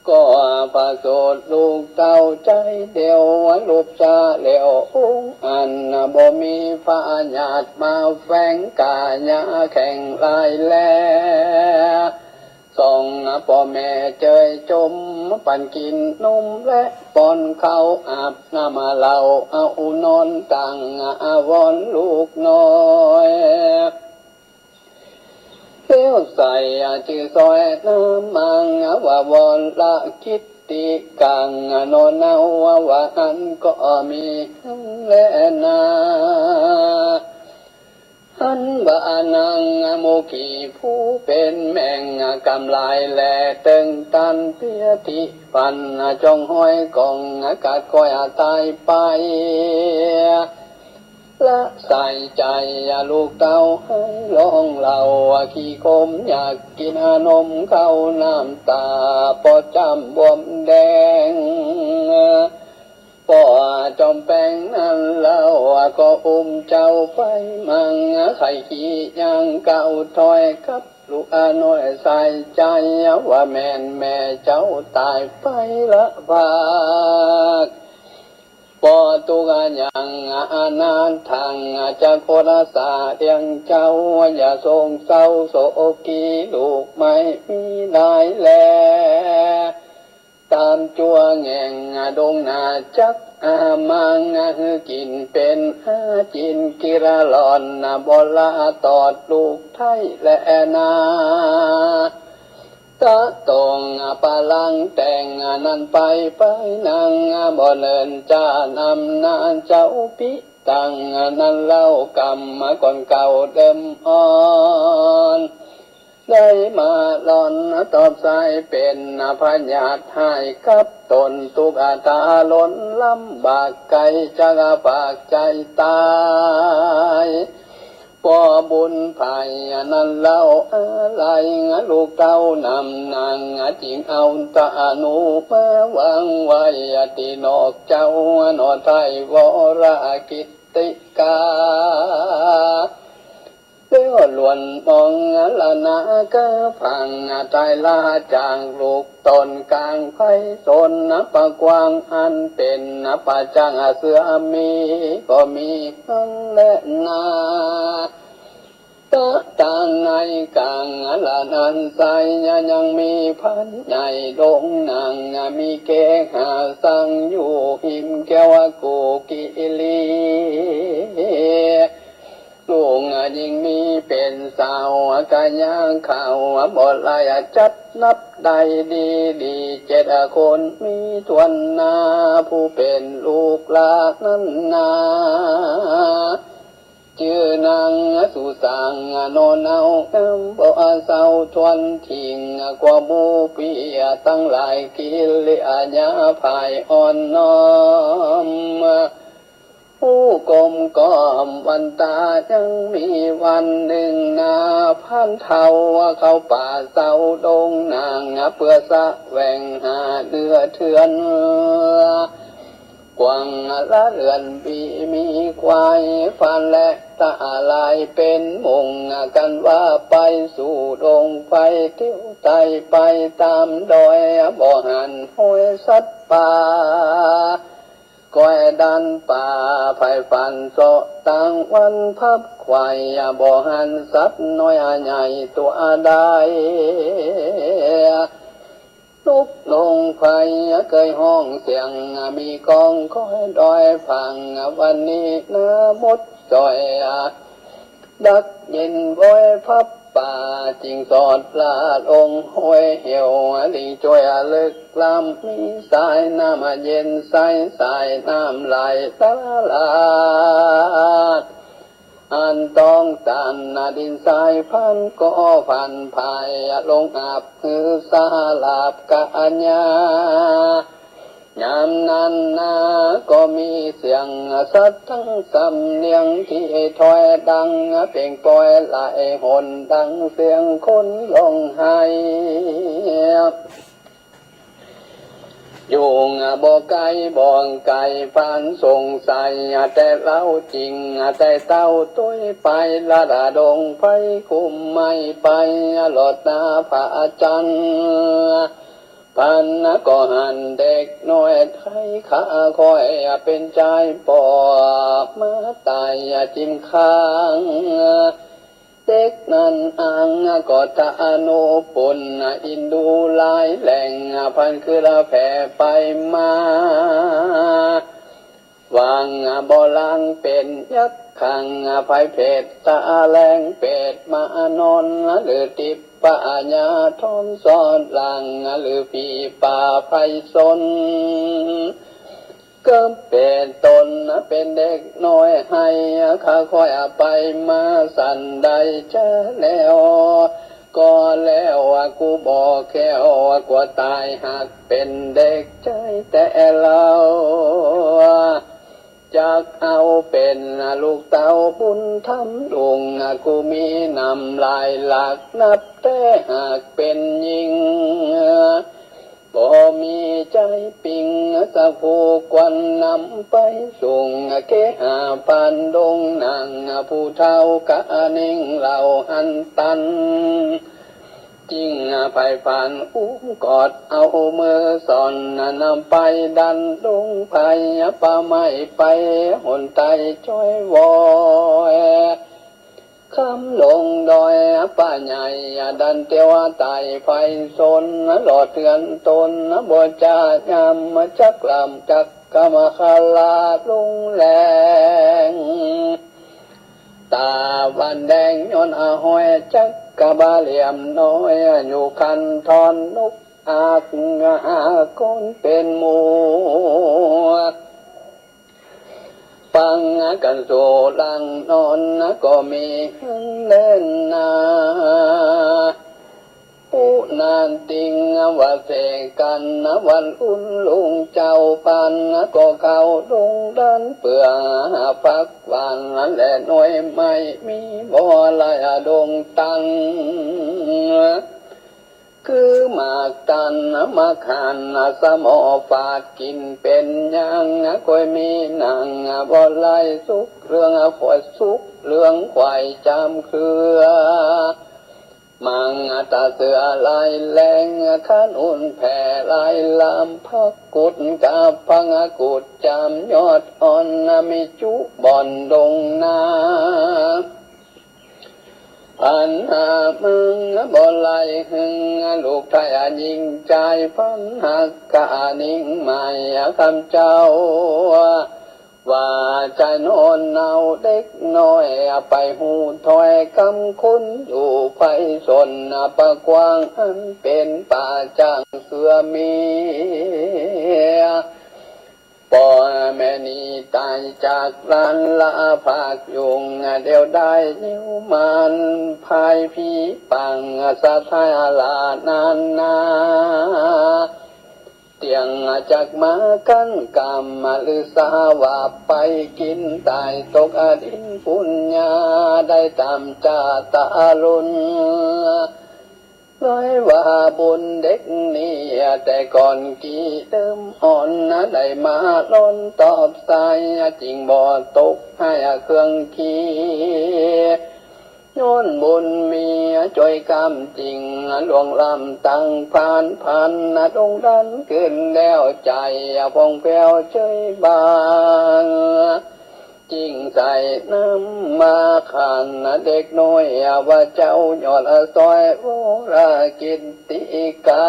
ก็ประสูติลูกเต้าใจ๋เดียว ลูกชายแล้วองค์อัน บ่มีพญาติมาแฝงก๋ายาแข่งลายแล สองป้อแม่เจยจม ปันกิ๋นนมและป้อนข้าวอาบน้ำเหล้า เอานอนตังอาวรณ์ลูกน้อย เตี้ยวใส่จื้อซอยน้ำมัง ว่าวรกิตติกัง นอนเอาว่าอั้นก็มีแลนา หันว่านางมุขีผู้เป๋นแม่งกำลายแล เติงตันเปียธิปัน จ้องห้อยกองกาดก้อยต๋ายไป ละใส่ใจ๋ลูกเต้าให้ร้องเล่า ขี้ขมอยากกิ๋นนมข้าวน้ำต๋า ป้อจ้ำบวมแดง ป้อจอมแปงนั้นเล่า ก็อุ้มเจ้าไปมั่ง ไข่ขี้ย่างก้าวถ้อยกับลูกน้อยใส่ใจ๋ ว่าแม่นแม่เจ้าต๋ายไปละภาค ป้อตุ๊กข์ยังอนาถยัง จะโคตรสาเลี้ยงเจ้า อย่าโศกเศร้าโศกี ลูกไม่มีหลายแล ต๋ามจั๊วแง่งดงนาจักอามัง หื้อกิ๋นเป๋นหาจิ๋นกิรลอน บ่ละตอดลูกไท้แลนา ตะตงปะลังแต่งนั้นไปไปนัง บ่เนินจ้านำนาเจ้าปิตัง นั้นเล่ากรรมก่อนเก่าเดิมอ่อน ได้มาหล่อนตอบสายเป๋นพยาธิให้กับต๋น ตุ๊กตาล้นลำบากไกล จักปากใจ๋ต๋าย ป้อบุญภายนั้นเล่าอาลัย ลูกเต้านำนางจึงเอาตะหนูมาวางไว้ตี้นอกเจ้า หนอไท้วรกิตติกา ล้วนมองละนาเกอฝั่ง ไตร่ละจากลูกต้นก๋างไพศาล ปะกว้างอันเป๋นประจักษ์เสือมี ก็มีนั้นแลนา ตะตางในก๋างละนั้นไซ ยังมีพรานใหญ่ดงนาง มีเกหาสังอยู่หิมแก้วโกกิลี ลุงยิ่งมีเป๋นสาว กะยังเข้าบ่ได้จัดนับได้ดีดี เจ็ดคนมีถ้วนหน้า ผู้เป๋นลูกหลานนั้นนา จื้อนางสุสางนอนเอางาม บ่เศร้าถ้วนทิ้งกว่าหมู่ปี้ตังหลาย กิริยาผ่ายอ่อนน้อม ผู้กลมกล่อมวันตา ยังมีวันนึ่งนา พรานเฒ่าเข้าป่าเซาดงนาง เปื้อแสวงหาเนื้อเถื่อน กว้างละเรือนปี้มีควาย พรานและตาลายเป๋นหมู่กั๋นว่า ไปสู่ดงไพรเตียวไต่ไปต๋ามดอย บ่หันฮอยสัตว์ป่า ก้อยดันป่าไพร่ฝันเซาะตางวันพับไขว่ บ่หันสัตว์น้อยใหญ่ตั๋วใด นกนงไพรเกยฮ้องเสียง มีก้องคอยดอยฟัง วันนี้นามดจ่อย ดักเย็นว้อยพับป่า จิ่งสอดปลาลงห้วยเหว ลิงจ้อยลึกล้ำ มีสายน้ำเย็นใส สายน้ำไหลตะลาด อันต้องตันดินทราย พรานก็พลันพายลงอาบ หื้อสาลาบกัญญา ยามนั้นนาก็มีเสียงสัตว์ตังสำเนียง ตี้ถ้อยดังเปล่งปล่อยหลายหน ดังเสียงคนฮ้องไห้ อยู่บ่ไก๋บ่ไก๋ พรานสงสัย แต่เล่าจริง แต่เต้าตวยไป ละดาดงไพรคุ้มไม้ไป ลอดหน้าพระจันทร์ พรานก็หันเด็กน้อยไทย ข้าค่อยเป๋นจายป้อ มาต๋ายจิ่มข้าง เด็กนั้นอ้างก็ทะอนุปุณ อินดูหลายแหล่ง พรานคือละแผ่ไปมา หวังบ่ลางเป๋นยักษ์ขัง ไพรเปรตต๋าแลงเปรตมานอน หรือทิพยาทอนซ้อนหลัง หรือผีป่าไพศาล ก็เป๋นต๋นเป๋นเด็กน้อยไห้ ข้าค่อยไปมาสันใดเจอแล้ว ก็แล้วกูบ่แคล้ว กลัวต๋ายหากเป๋นเด็กจายแต๊เล่า จักเอาเป๋นลูกเต้าบุญธรรมลุง กูมีนำหลายหลัก นับแต่หากเป๋นญิง บ่มีจายปิ้ง สักผู้ควรนำไปสุง เกหาพรานดงนาง ผู้เฒ่าก็นิ่งเล่าหันตัน จิ่งไพร่พรานอุ้มกอดเอามือสอน นำไปดันดงไพรป่าไม้ไปหนใต้จ้อยวอย คำลงดอยป่าใหญ่ดันเตียวไต่ไพศาล ลอดเฮือนต๋นบ่จายาม จักลำจักกะมาคาลาลุงแลง ต๋าวันแดงย้อนอาห้อย จักกะบาเหลี่ยมน้อย อยู่คันทอนนกอากหาคนเป๋นหมู่ ปังกั๋นสู่หลังนอนก็มีแลนา ผู้นั้นติงว่าเสกกั๋น วันอุ่นลุงเจ้าพรานก็เข้าดงดัน เปื้อหาผักหวานและหน่วยไม้ มีบ่หลายดงตัน คือหมากตัน มะขาม สะหมอฝาด กิ๋นเป๋นอย่าง ก้อยมีหนัง บ่หลายสุก เรื่องขวดสุก เหลืองไขว่จามเครือ มังตะเสือลายแรง ขนุนแผ่ลายลาม ผักกุดกับผักกุด จามยอดอ่อน มีจุบ่อนดงนา อันหามึงบ่ไหลหึง ลูกไทยหญิงจาย พันหักกะนิ่งใหม่ คำเจ้า ว่าจะนอนเอาเด็กน้อย ไปฮู้ถ้อยกำคนอยู่ไพศาล ป่ากว้างอันเป๋นป่าจ๊างเสือเมีย ป้อแม่นี้ต๋ายจากหลาน ละพรากยุง เดี๋ยวดายนิวมาน พายผีปัง สะท้ายหล้านนานนา เตี้ยงจักมากั้นกำ หรือสาว่าไปกิ๋นต๋าย ตกดินปุญญา ได้ต๋ามจาตาลุน น้อยว่าบุญเด็กนี้ แต่ก่อนกี่เดิมอ่อน ได้มาล้นตอบสาย จึงบ่ตกให้เครื่องขี ย้อนบุญมีจ้อยกำจิ่ง ล่วงล้ำตังผ่านพัน ดงดันขึ้นแล้ว ใจ๋ผ่องแผ้วเชยบาน จิ่งใส่น้ำมาขัน เด็กน้อยว่าเจ้ายอดซอย วรกิตติกา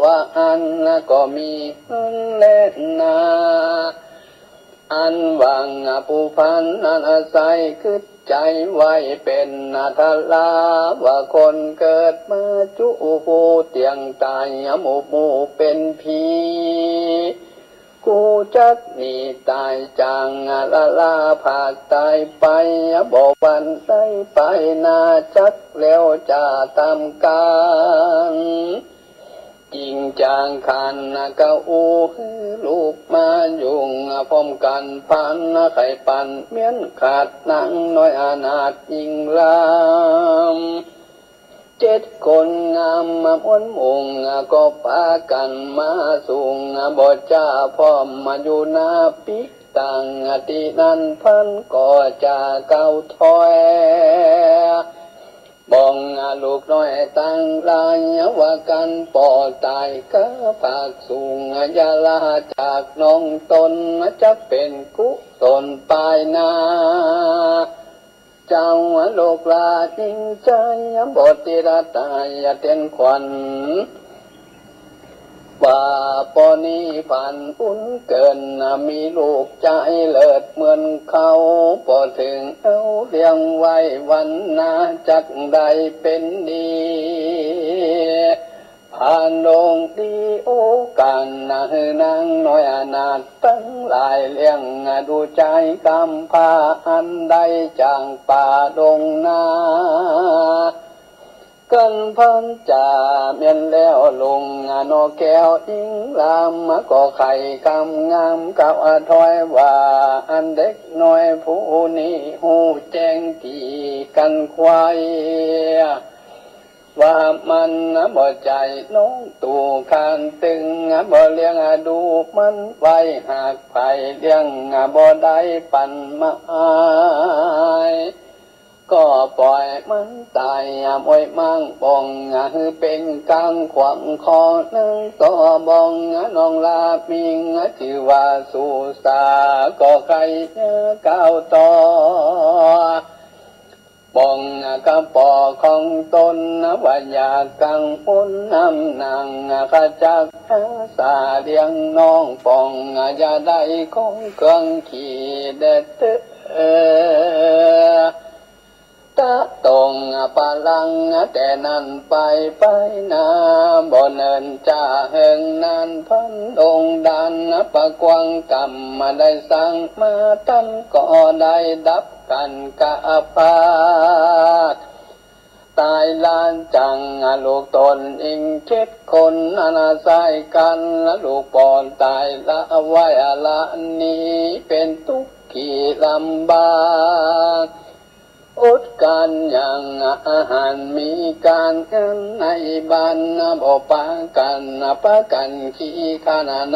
ว่าอั้นก็มีแลนา อันหวังผู้พันนั้นใส่กึ๊ดใจ๋ไว้เป๋นอัตลา ว่าคนเกิดมาจุผู้เตี้ยงต๋าย หมู่หมู่เป๋นผี กูจักหนีต๋ายจ๋าง ละลาพรากต๋ายไป บ่วันได้ไปนา จักแล้วจะต๋ามก๋าน จิ่งจ๋างขันกะอู้ หื้อลูกมายุง พร้อมกั๋นพัน ไข่ปันเมี้ยนขาด นางน้อยอนาถหญิงลำ เจ็ดคนงามมาม้วนมุง ก็ปากั๋นมาสุง บ่จ้าพร้อมมาอยู่หน้าปิ๊กตัง ตี้นั้นพันก็จะเก้าถ้อย บ้องลูกน้อยตังหลาย ว่ากั๋นป้อต๋ายกาผากสุง อย่าลาจากน้องต๋น จักเป๋นกุศลปายหน้า เจ้าลูกหล้าหญิงจาย บ่ติดต๋ายเตียนขวัญ ว่าป้อนี้ผันอุ่นเกิ๋น มีลูกจายเลิศเหมือนเขา ป้อเถิงเอาเลี้ยงไว้วันหน้า จักได้เป๋นดี ผ่านดงดีโอก๋าน หื้อนางน้อยอนาถตังหลาย เลี้ยงดูจายกำพร้า อันได้จากป่าดงนา กั๋นพันจ่าเมี้ยนแล้วลุง นอแก้วหญิงลำ ก็ไขกำงามกล่าวถ้อยว่า อันเด็กน้อยผู้นี้ฮู้แจ้งตี้กั๋นไขว่ ว่ามันบ่ใจ้น้องตู่ คานตึงบ่เลี้ยงดูมันไว้ หากใผเลี้ยงบ่ได้ปั๋นไม้ ก็ป่อยมันต๋าย มวยมั่งป่อง หื้อเป๋นก๋างขวางคอ นึ่งต่อบ้อง น้องลามิง จื้อว่าสุสา ก็ใค่เยียะก้าวต่อ ป่องกะป้อของต๋น ว่าอย่ากังวลนำหนัง ข้าจักอาสาเลี้ยงน้อง ป่องอย่าได้ของเครื่องขี่แดดเตอ ตะตงปะลัง แต่นั้นไปไปนา บ่เนิ่นจ้าเหิงนาน พันองค์ดาน ปะกวางกำได้สั่งมา ตันก็ได้ดับกั๋นกาผาก ต๋ายหล้านจัง ลูกต๋นอิงเจ็ดคน อันอาศัยกั๋น ลูกป้อต๋ายละไว้ละหนี เป๋นตุ๊กข์ขี้ลำบาก อดก๋านยังอาหาร มีก๋านงานในบ้าน บ่ปากั๋น ปากั๋นขี้คร้าน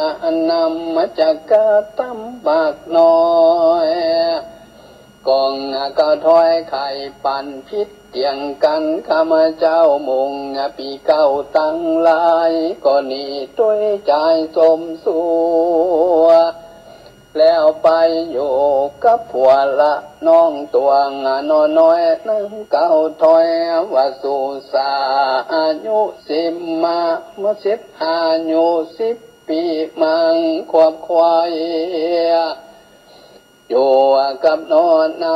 นำมาจากกาตำบากน้อย กองเก๊าถ้อยใค่ปันผิดเถียงกั๋น ข้าพเจ้ามุ่งปีเก๊าตังหลาย ก็หนีตวยจายส้มซัว แล้วไปอยู่กับผัวละน้องตวงน้อย นางเก๊าถ้อยว่าสุสา อายุสิบมา มาสิบ อายุสิบปี๋ มังขวบควาย อยู่กับน้องเนา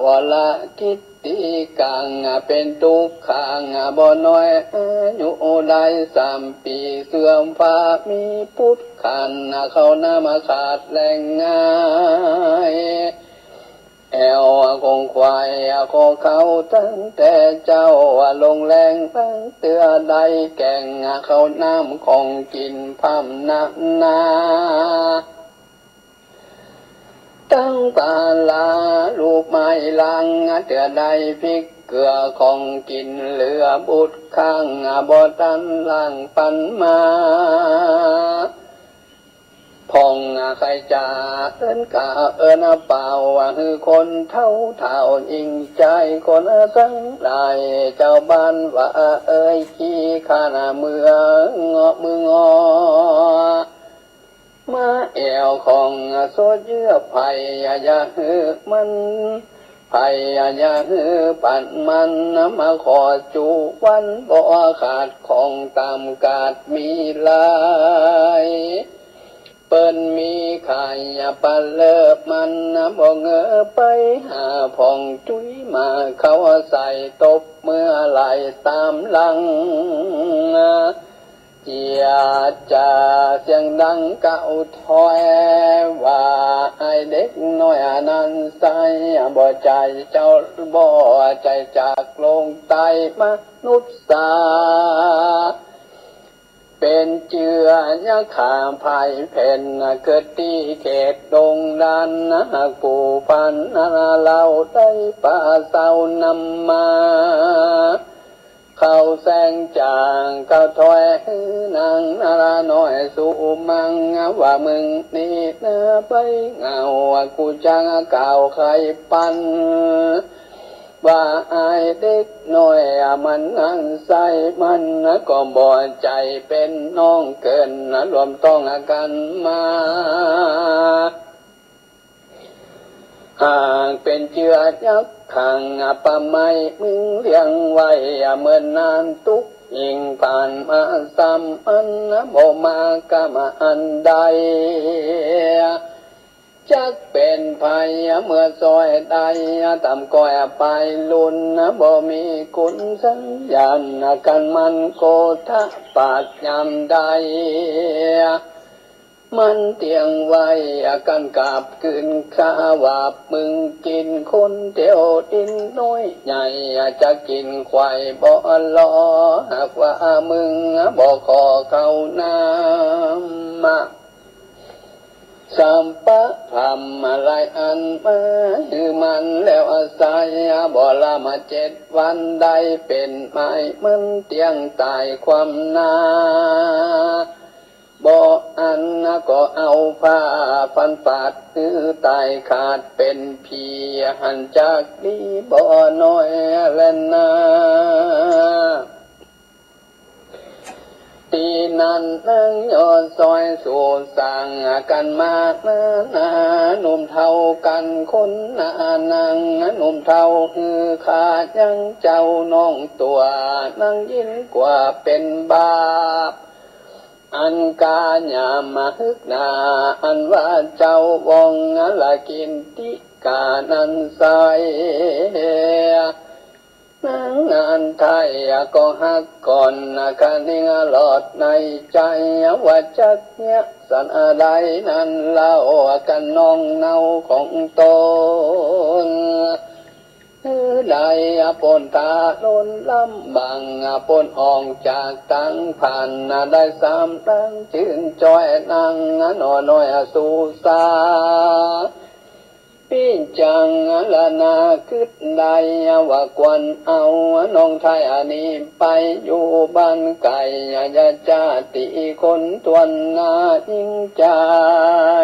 วรกิจตี้กั๋ง เป๋นตุ๊กขังบ่น้อย อายุได้สามปี๋ เสื่อมฟ้ามีปุตรขัน เข้าหน้ามาขาดแหล่งง่าย แอ่วคงควายข้อเขาตั้งแต่เจ๊า ลงแรงตั้งเตื้อได้แก๋ง เข้าน้ำของกิ๋นพร่ำนักหนา ตั้งปลาลูกไม้ล้าง เตื้อได้พริกเกลือของกิ๋น เหลือบุตรข้างบ่ตันล้างปันมา พ่องใค่จะเอิ้นก้าเอิ้นเป๋า หื้อคนเฒ่าเฒ่าหญิงจายคนตังหลาย เจ้าบ้านว่าเอ่ยขี้ข้านเมืองเงาะมืองอ มาแอ่วของสดเยื่อไผ่ อย่าหื้อมันไผ่ อย่าหื้อปันมัน มาขอจุวันบ่ขาด ของต๋ามกาดมีหลาย เปิ้นมีขายปลาเลิบมัน บ่เงอไปหาผ่องจุ้ยมา เข้าใส่ตบเมื่อไหร่ต๋ามหลัง เจียดจ๋าเสียงดังเก๊าถ้อยว่า ไอ้เด็กน้อยอันนั้นใส บ่ใจ้เจ้า บ่ใจ้จากโลกใต้มนุษย์สา เป๋นเจื้อยักษ์ขาพายเพ่น เกิดตี้เขตดงด้าน หากผู้พันเล่าได้ปาเศร้านำมา เข้าแสงจางเก๊าถ้อยหื้อนางนาราน้อยสุมัง ว่ามึงนี้นาไปเหงา กูจักกล่าวไขปัน ว่าไอ้เด็กน้อยมันนั้นใส มันก็บ่ใจ้เป๋นน้องเกิน รวมต้องกั๋นมา หากเป๋นเจื้อยักษ์ขังป่าไม้มึงเลี้ยงไว้ เมินนานตุ๊กยิ่งผ่านมาซ้ำ มันบ่มากำอันใด จักเป๋นไผเมื่อซ่อยได้ ต๋ามก้อยปายลุน บ่มีคุณสัญญาณ กั๋นมันโกธะปาดยามใด มันเตียงไว้กั๋นกลับคืน ข้าว่ามึงกิ๋นคนเดียว ดินน้อยใหญ่จะกิ๋นไขว่บ่ลอ หากว่ามึงบ่ขอเข้าน้ำ สัมปะพรรมหลายอันมาหื้อมันแล้วอาศัย บ่ละมาเจ็ดวันได้เป๋นไม้ มันเตียงต๋ายความนา บ่อันก็เอาผ้าพันปาด หื้อต๋ายขาดเป๋นผี หันจากดีบ่น้อยแลนา ตี้นั้นนางยอดซอยสู่สร้างกั๋นมากนานา หนุ่มเฒ่ากั๋นคนนานัง หนุ่มเฒ่าหื้อข้ายังเจ้าน้องตัวนางยินกว่าเป๋นบาป อันกายามมาฮึกหน้า อันว่าเจ้าวองละกินติกานั้นใส นางอันไทยก็ฮักก่อน คะนิงหลอดในใจ๋ ว่าจักเยียะสันใดนั้นเล่า กั๋นน้องเนาของตน หื้อได้ป๊นตาล้นลำบาง ป๊นออกจากตังพราน ได้สามตังจื้นจ้อยนางหน่อน้อยสู่สา ปี้จังละนา กึ๊ดได้ว่าควรเอาน้องไทยอันนี้ไปอยู่บ้านไก๋ อย่าจ้าตี้คนตวนนา หญิงจา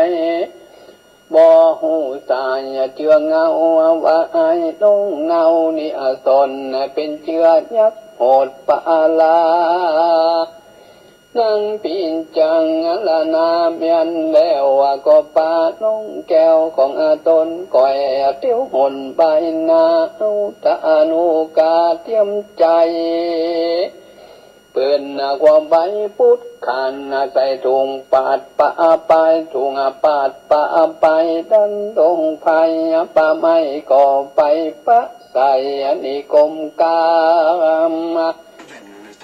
ยบ่ฮู้ ต๋ายเจื้อเงาว่าไอ้น้องเนานี่ อ่ะ สนเป๋นเจื้อยักษ์โหดปาลา นางปิ่นจังละนาเมียนแล้ว ก็ปาน้องแก้วของอาต๋นก้อย เตียวหนใบหน้าเอาตาหนูกาเตรียมใจ๋ เปิ้นความใบปุดขัน ใส่ถุงปาดปาไป ถุงปาดปาไป ดันดงไผ่ ป่าไม้ก็ไปปะใส่ อันนี้กลมกาม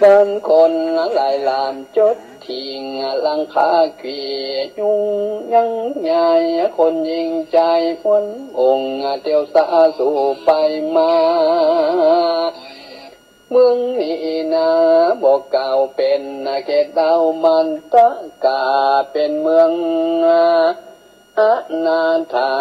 บ้านคนหลายหลามจดถิง หลังคากี่ยุงยังใหญ่ คนยิงใจม่วนองค์ เตียวสาสู่ไปมา เมืองนี้นาบ่เก่าเป๋นเขตดาวมันตะกา เป๋นเมืองอนาถา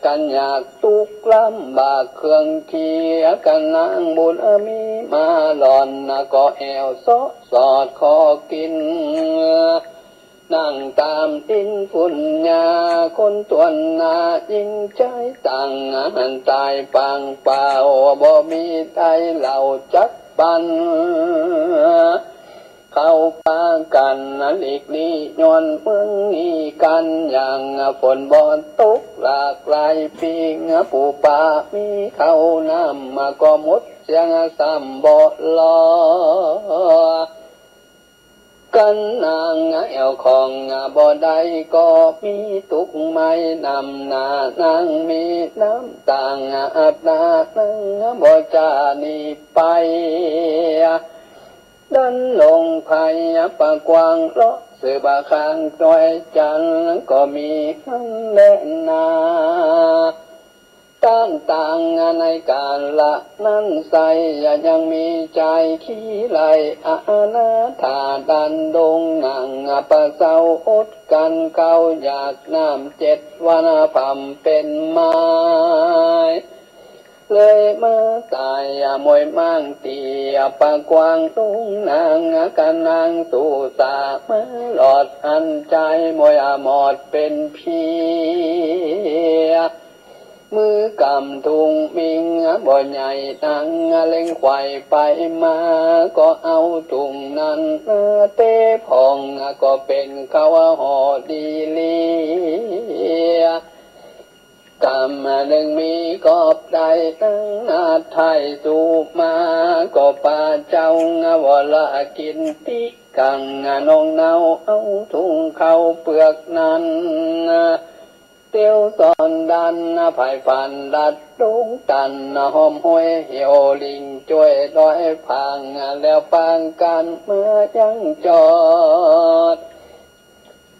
กั๋นยากตุ๊กข์ลำบาก เครื่องเคียงกั๋นนางบุญมีมาหล่อน ก็แอ่วเซาะสอดขอกิ๋น นั่งต๋ามดินฝุ่นหญ้า คนตวนหน้ายิงใจ๋ตัง หันต๋ายปางเปล่า บ่มีใดเหล่าจักปัน เขาปากั๋นหลีกลี้ย้อนเมืองนี้กั๋น อย่างฝนบ่ตกหลากหลายปี๋ ปู๋ปลามีข้าวน้ำก็หมดเสี้ยง ซ้ำบ่รอ กั๋นนางแอ่วของบ่ได้ก็มีตุ๊กข์ไม้นำหน้า นางมีน้ำต๋างอาบหน้านางบ่จาหนีไป ดันลงไผ่ป่ากว้างเลาะสืบข้างดอยจันทน์ ก็มีหั้นแลนา ต้านตางในกาละนั้นไส้ ยังมีจายขี้ไล่อนาถา ดันดงนั่งปะเซ้าอดกั๋นข้าว อยากน้ำเจ็ดวันพร่ำเป๋นไม้ เลยมาต๋ายมวยม่างตี้ป่ากว้าง ดงนางกั๋นนางสู่สามาหลอด อันจายมวยหมอดเป๋นเพี้ย มือกำถุงมิ่งบ่ใหญ่ นางเล็งไขว่ไปมา ก็เอาถุงนั้นเตะผ่อง ก็เป๋นข้าวห่อดีเลีย กำนึ่งมีกอบได้ นางนาดไถ่สู่มา ก็ปาเจ้าวรกิ๋นติกัง น้องเนาเอาถุงข้าวเปลือกนั้น เตียวสอนดัน ไผ่ผ่านลัดดงตัน ห้อมห้วยเหี่ยวลิงจ้วยดอยผาง แล้วปางกั๋นมายังจอด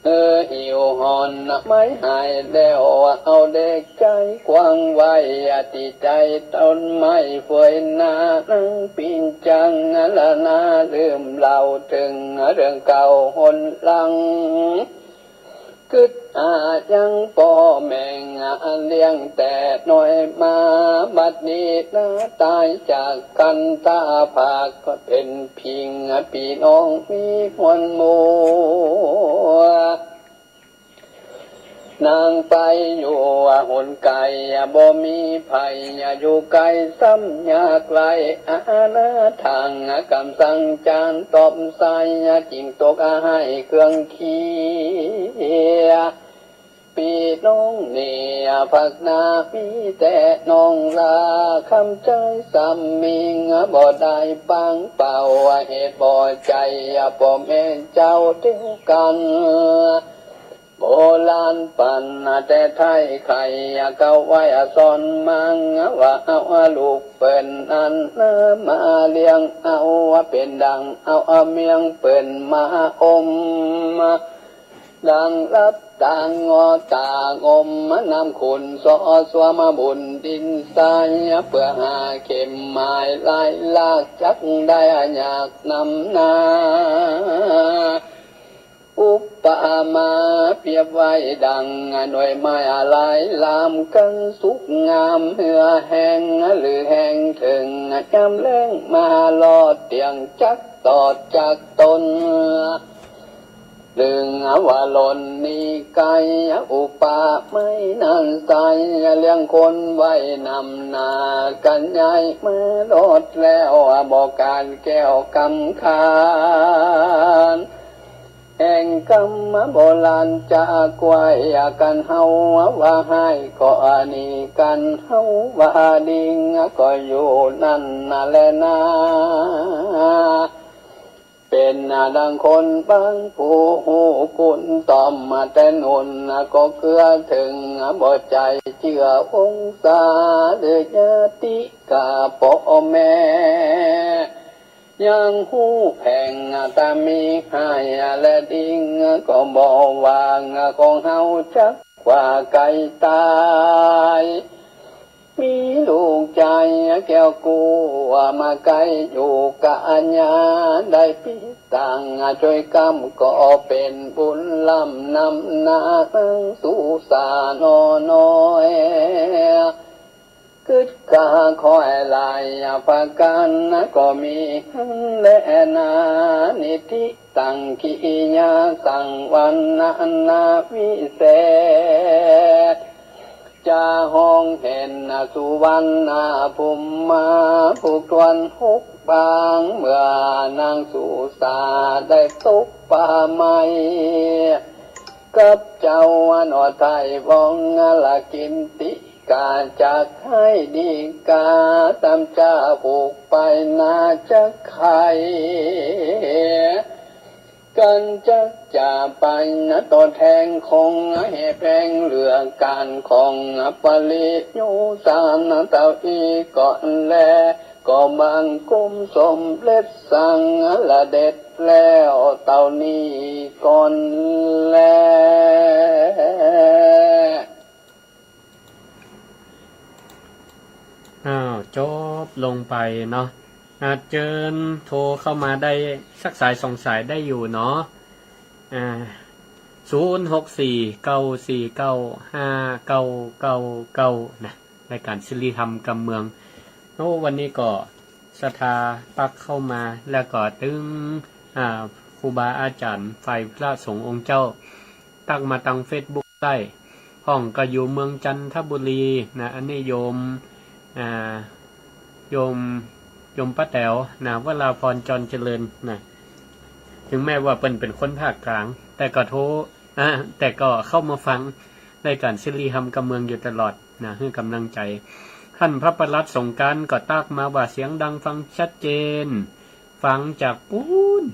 เออ หิวหอนไม้หายแล้ว เอาเด็กใจ๋กว้างไว้ ตี้ใจ๋ต้นไม้เฟยหน้า นางปิ่นจังละนา ลืมเล่าเถิงเรื่องเก่าหนหลัง กึ๊ดหายังป้อแม่ง อันเลี้ยงแต่น้อยมา บัดนี้นาต๋ายจากกั๋น ถ้าผากก็เป๋นพิง ปี้น้องมีมวลหมู่ นางไปอยู่หนไก๋ บ่มีไผอยู่ใก้ ซ้ำยากไร้อนาถาง กำสั่งจานตอบใส่ จิ่งตกให้เครื่องเคียง ปี้น้องนี่ภาคหน้ามีแต่น้องลา คำใจ๋ซ้ำมิ่งบ่ได้ปางเป่า เหตุบ่ใจ๋ป้อแม่เจ้าเตียวกั๋น โบราณปั๋นแต่ไถ่ไข่ เก่าไว้สอนมัง ว่าเอาลูกเปิ้นนั้นมาเลี้ยง เอาเป๋นดั่งเอาเมียงเปิ้นมาอม ดั่งลับตางอตางม น้ำขุ่นซ้อซ้วมบุญดินทราย เปื้อหาเข็มหมายลายลาก จักได้อยากนำหน้า อุปมาเปรียบไว้ดั่งหน่วยไม้หลายลามกั๋น สุกงามเหือแห้ง หรือแห้งเถิง ยามแล้งมาลอดเตี้ยง จักตอดจากต้น เถิงว่าหล่อนนี้ไกล อุปาไม่นั้นใส เลี้ยงคนไว้นำหน้ากั๋นใหญ่ เมื่อรอดแล้วบ่ขาดแคล้วกำคาญ แห่งกำโบราณจากไว้ คันเฮาว่าฮ้ายก็อันนี้ คันเฮาว่าดีก็อยู่นั้นนาแลนา เป๋นดังคนบางผู้ฮู้คุณต่อมมาแต่นุ่น ก็เกื้อเถิงบ่ใจ้เจื้อองศา หรือญาติกาป้อแม่ ยังฮู้แผงตามีฮ้ายและดี ก็บ่ว่าของเฮาจักกว่าไกลตาย มีลูกจายแก้วกู้มาใก้อยู่กะญา ได้ปิ๊ตังจ้วยกำก็เป๋นบุญล้ำนำนา นางสุสาหนอน้อย กึ๊ดกาคอยหลายประก๋าน ก็มีหั้นแลนา นิติตังกิริยาสังวรรณนาวิเศษ จะฮ้องเห็นสุวรรณภูมิมา ผูกถ้วนหกปาง เมื่อนางสุสาได้ตกป่าไม้ กับเจ้าหนอไทยวองละกินติกา จักให้ดีกา ต๋ามจะผูกไปนาจักไข กั๋นจักจะไปนะต่อแทงของ แห่แปงเหลือก๋านของปริโยสารเต้าอี้ก่อนแล ก็บังคมสมเร็จสังละเด็จแล้วเต้านี้ก่อนแล อ้าว จบลงไปเนาะ อ่า เจิญโทรเข้ามาได้สักสายสองสายได้อยู่เนาะ อ่า ศูนย์หกสี่ เก้าสี่เก้า ห้าเก้าเก้าเก้า นะ รายก๋านสิริธรรมกำเมือง โอ้ วันนี้ก็ศรัทธาตั๊กเข้ามา แล้วก็ตึง อ่า ครูบาอาจ๋ารย์ฝ่ายพระสงฆ์องค์เจ้า ตั๊กมาตางเฟซบุ๊กได้ พ่องก็อยู่เมืองจันทบุรีนะ อันนี้โยม อ่า โยม โยมป้าแต๋วนะ วราพร จรเจริญนะ ถึงแม้ว่าเปิ้นเป๋นคนภาคกลาง แต่ก็โทร อ่า แต่ก็เข้ามาฟังรายก๋านสิริธรรมกำเมืองอยู่ตลอดนะ หื้อกำลังใจ๋ ท่านพระประหลัดสงกรานต์ก็ตั๊กมาว่าเสียงดังฟังชัดเจน ฟังจากปู๊น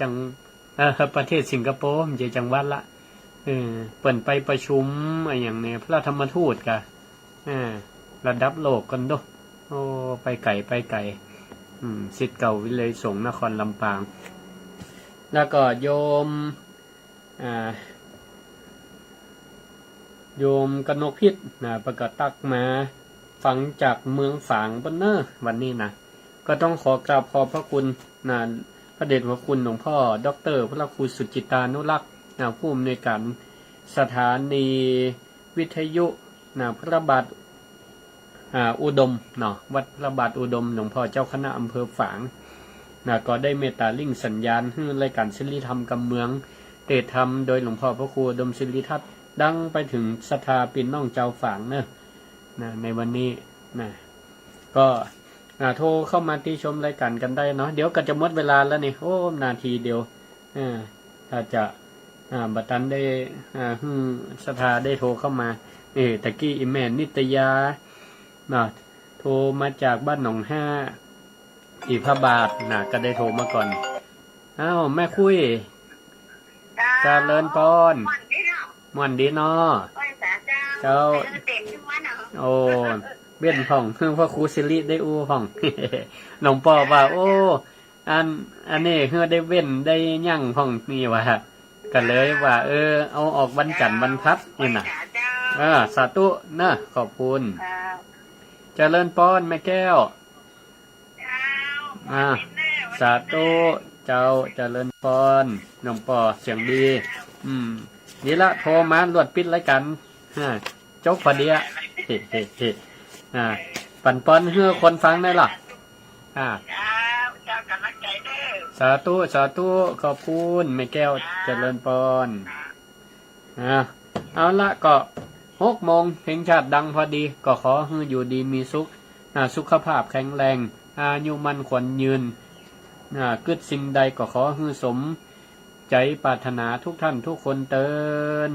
จัง เอ่อ ประเทศสิงคโปร์ บ่ใจ้จังหวัดละ เออ เปิ้นไปประชุมอะหยังเนี่ย พระธรรมทูตกา เออ ระดับโลกกั๋นโด โอ้ ไปไก๋ ไปไก๋ อืม ศิษย์เก่าวิทยาลัยสงฆ์นครลำปาง แล้วก็โยม อ่า โยมกนกพิษนะ เปิ้นก็ตั๊กมา ฟังจากเมืองฝางปู๊นเน่อ วันนี้นะ ก็ต้องขอกราบขอบพระคุณนะ พระเดชพระคุณหลวงพ่อด็อกเตอร์พระครูสุจิตานุรักษ์นะ ผู้อำนวยการสถานีวิทยุนะ พระบาท อ่า อุดมเนาะ วัดพระบาทอุดม หลวงพ่อเจ้าคณะอำเภอฝางนะ ก็ได้เมตตาลิงก์สัญญาณหื้อรายก๋านสิริธรรมกำเมือง เตศน์ธรรมโดยหลวงพ่อพระครูอุดมสิริทัศน์ ดังไปเถิงศรัทธาปี้น้องจาวฝางเน่อ นะ ในวันนี้นะ ก็ อ่า โทรเข้ามาติชมรายก๋านกั๋นได้เนาะ เดี๋ยวก็จะหมดเวลาแล้วนี่ โอ้ นาทีเดียว อ่า ถ้าจะ อ่า บ่ตันได้ อ่า หื้อศรัทธาได้โทรเข้ามา เออ ตะกี้อี่แม่นิตยาเนาะ โทรมาจากบ้านหนองห้า อีพระบาทนะ ก็ได้โทรมาก่อน อ้าว แม่คุ้ย เจ้า เจริญปอน ม่วนดีเนาะ ม่วนดีเนาะ ม่วนสาเจ้า เจ้า เออ เด่นขึ้นมาเนาะ โอ้ เว้นพ่อง พระครูสิริได้อู้พ่อง หลวงป้อว่า โอ้ อัน อันนี้เฮาได้เว้นได้หยังพ่องนี่ว่า ก็เลยว่า เออ เอาออกวันจันทร์วันพฤหัสนี่นะ เออ สาธุเนอะ ขอบคุณ เจริญปอนแม่แก้ว อ่า สาธุ เจ้า เจริญปอน หลวงป้อเสียงดี อืม นี่ละ โทรมาลวดปิดรายก๋าน อ่า จบพอดีอะ เฮ้ เฮ้ เฮ้ อ่า ปั๋นปอนหื้อคนฟังได้ละ อ่า เจ้า เจ้า ก๋ำลังใจ๋เน่อ สาธุ สาธุ ขอบคุณแม่แก้ว เจริญปอน อ่า เอาละ ก็หกโมง เพลงชาติดังพอดี ก็ขอหื้ออยู่ดีมีสุข อ่า สุขภาพแข็งแรง อายุมั่นขวัญยืน อ่า กึ๊ดสิ่งใดก็ขอหื้อสมใจ๋ปรารถนาทุกท่านทุกคนเติน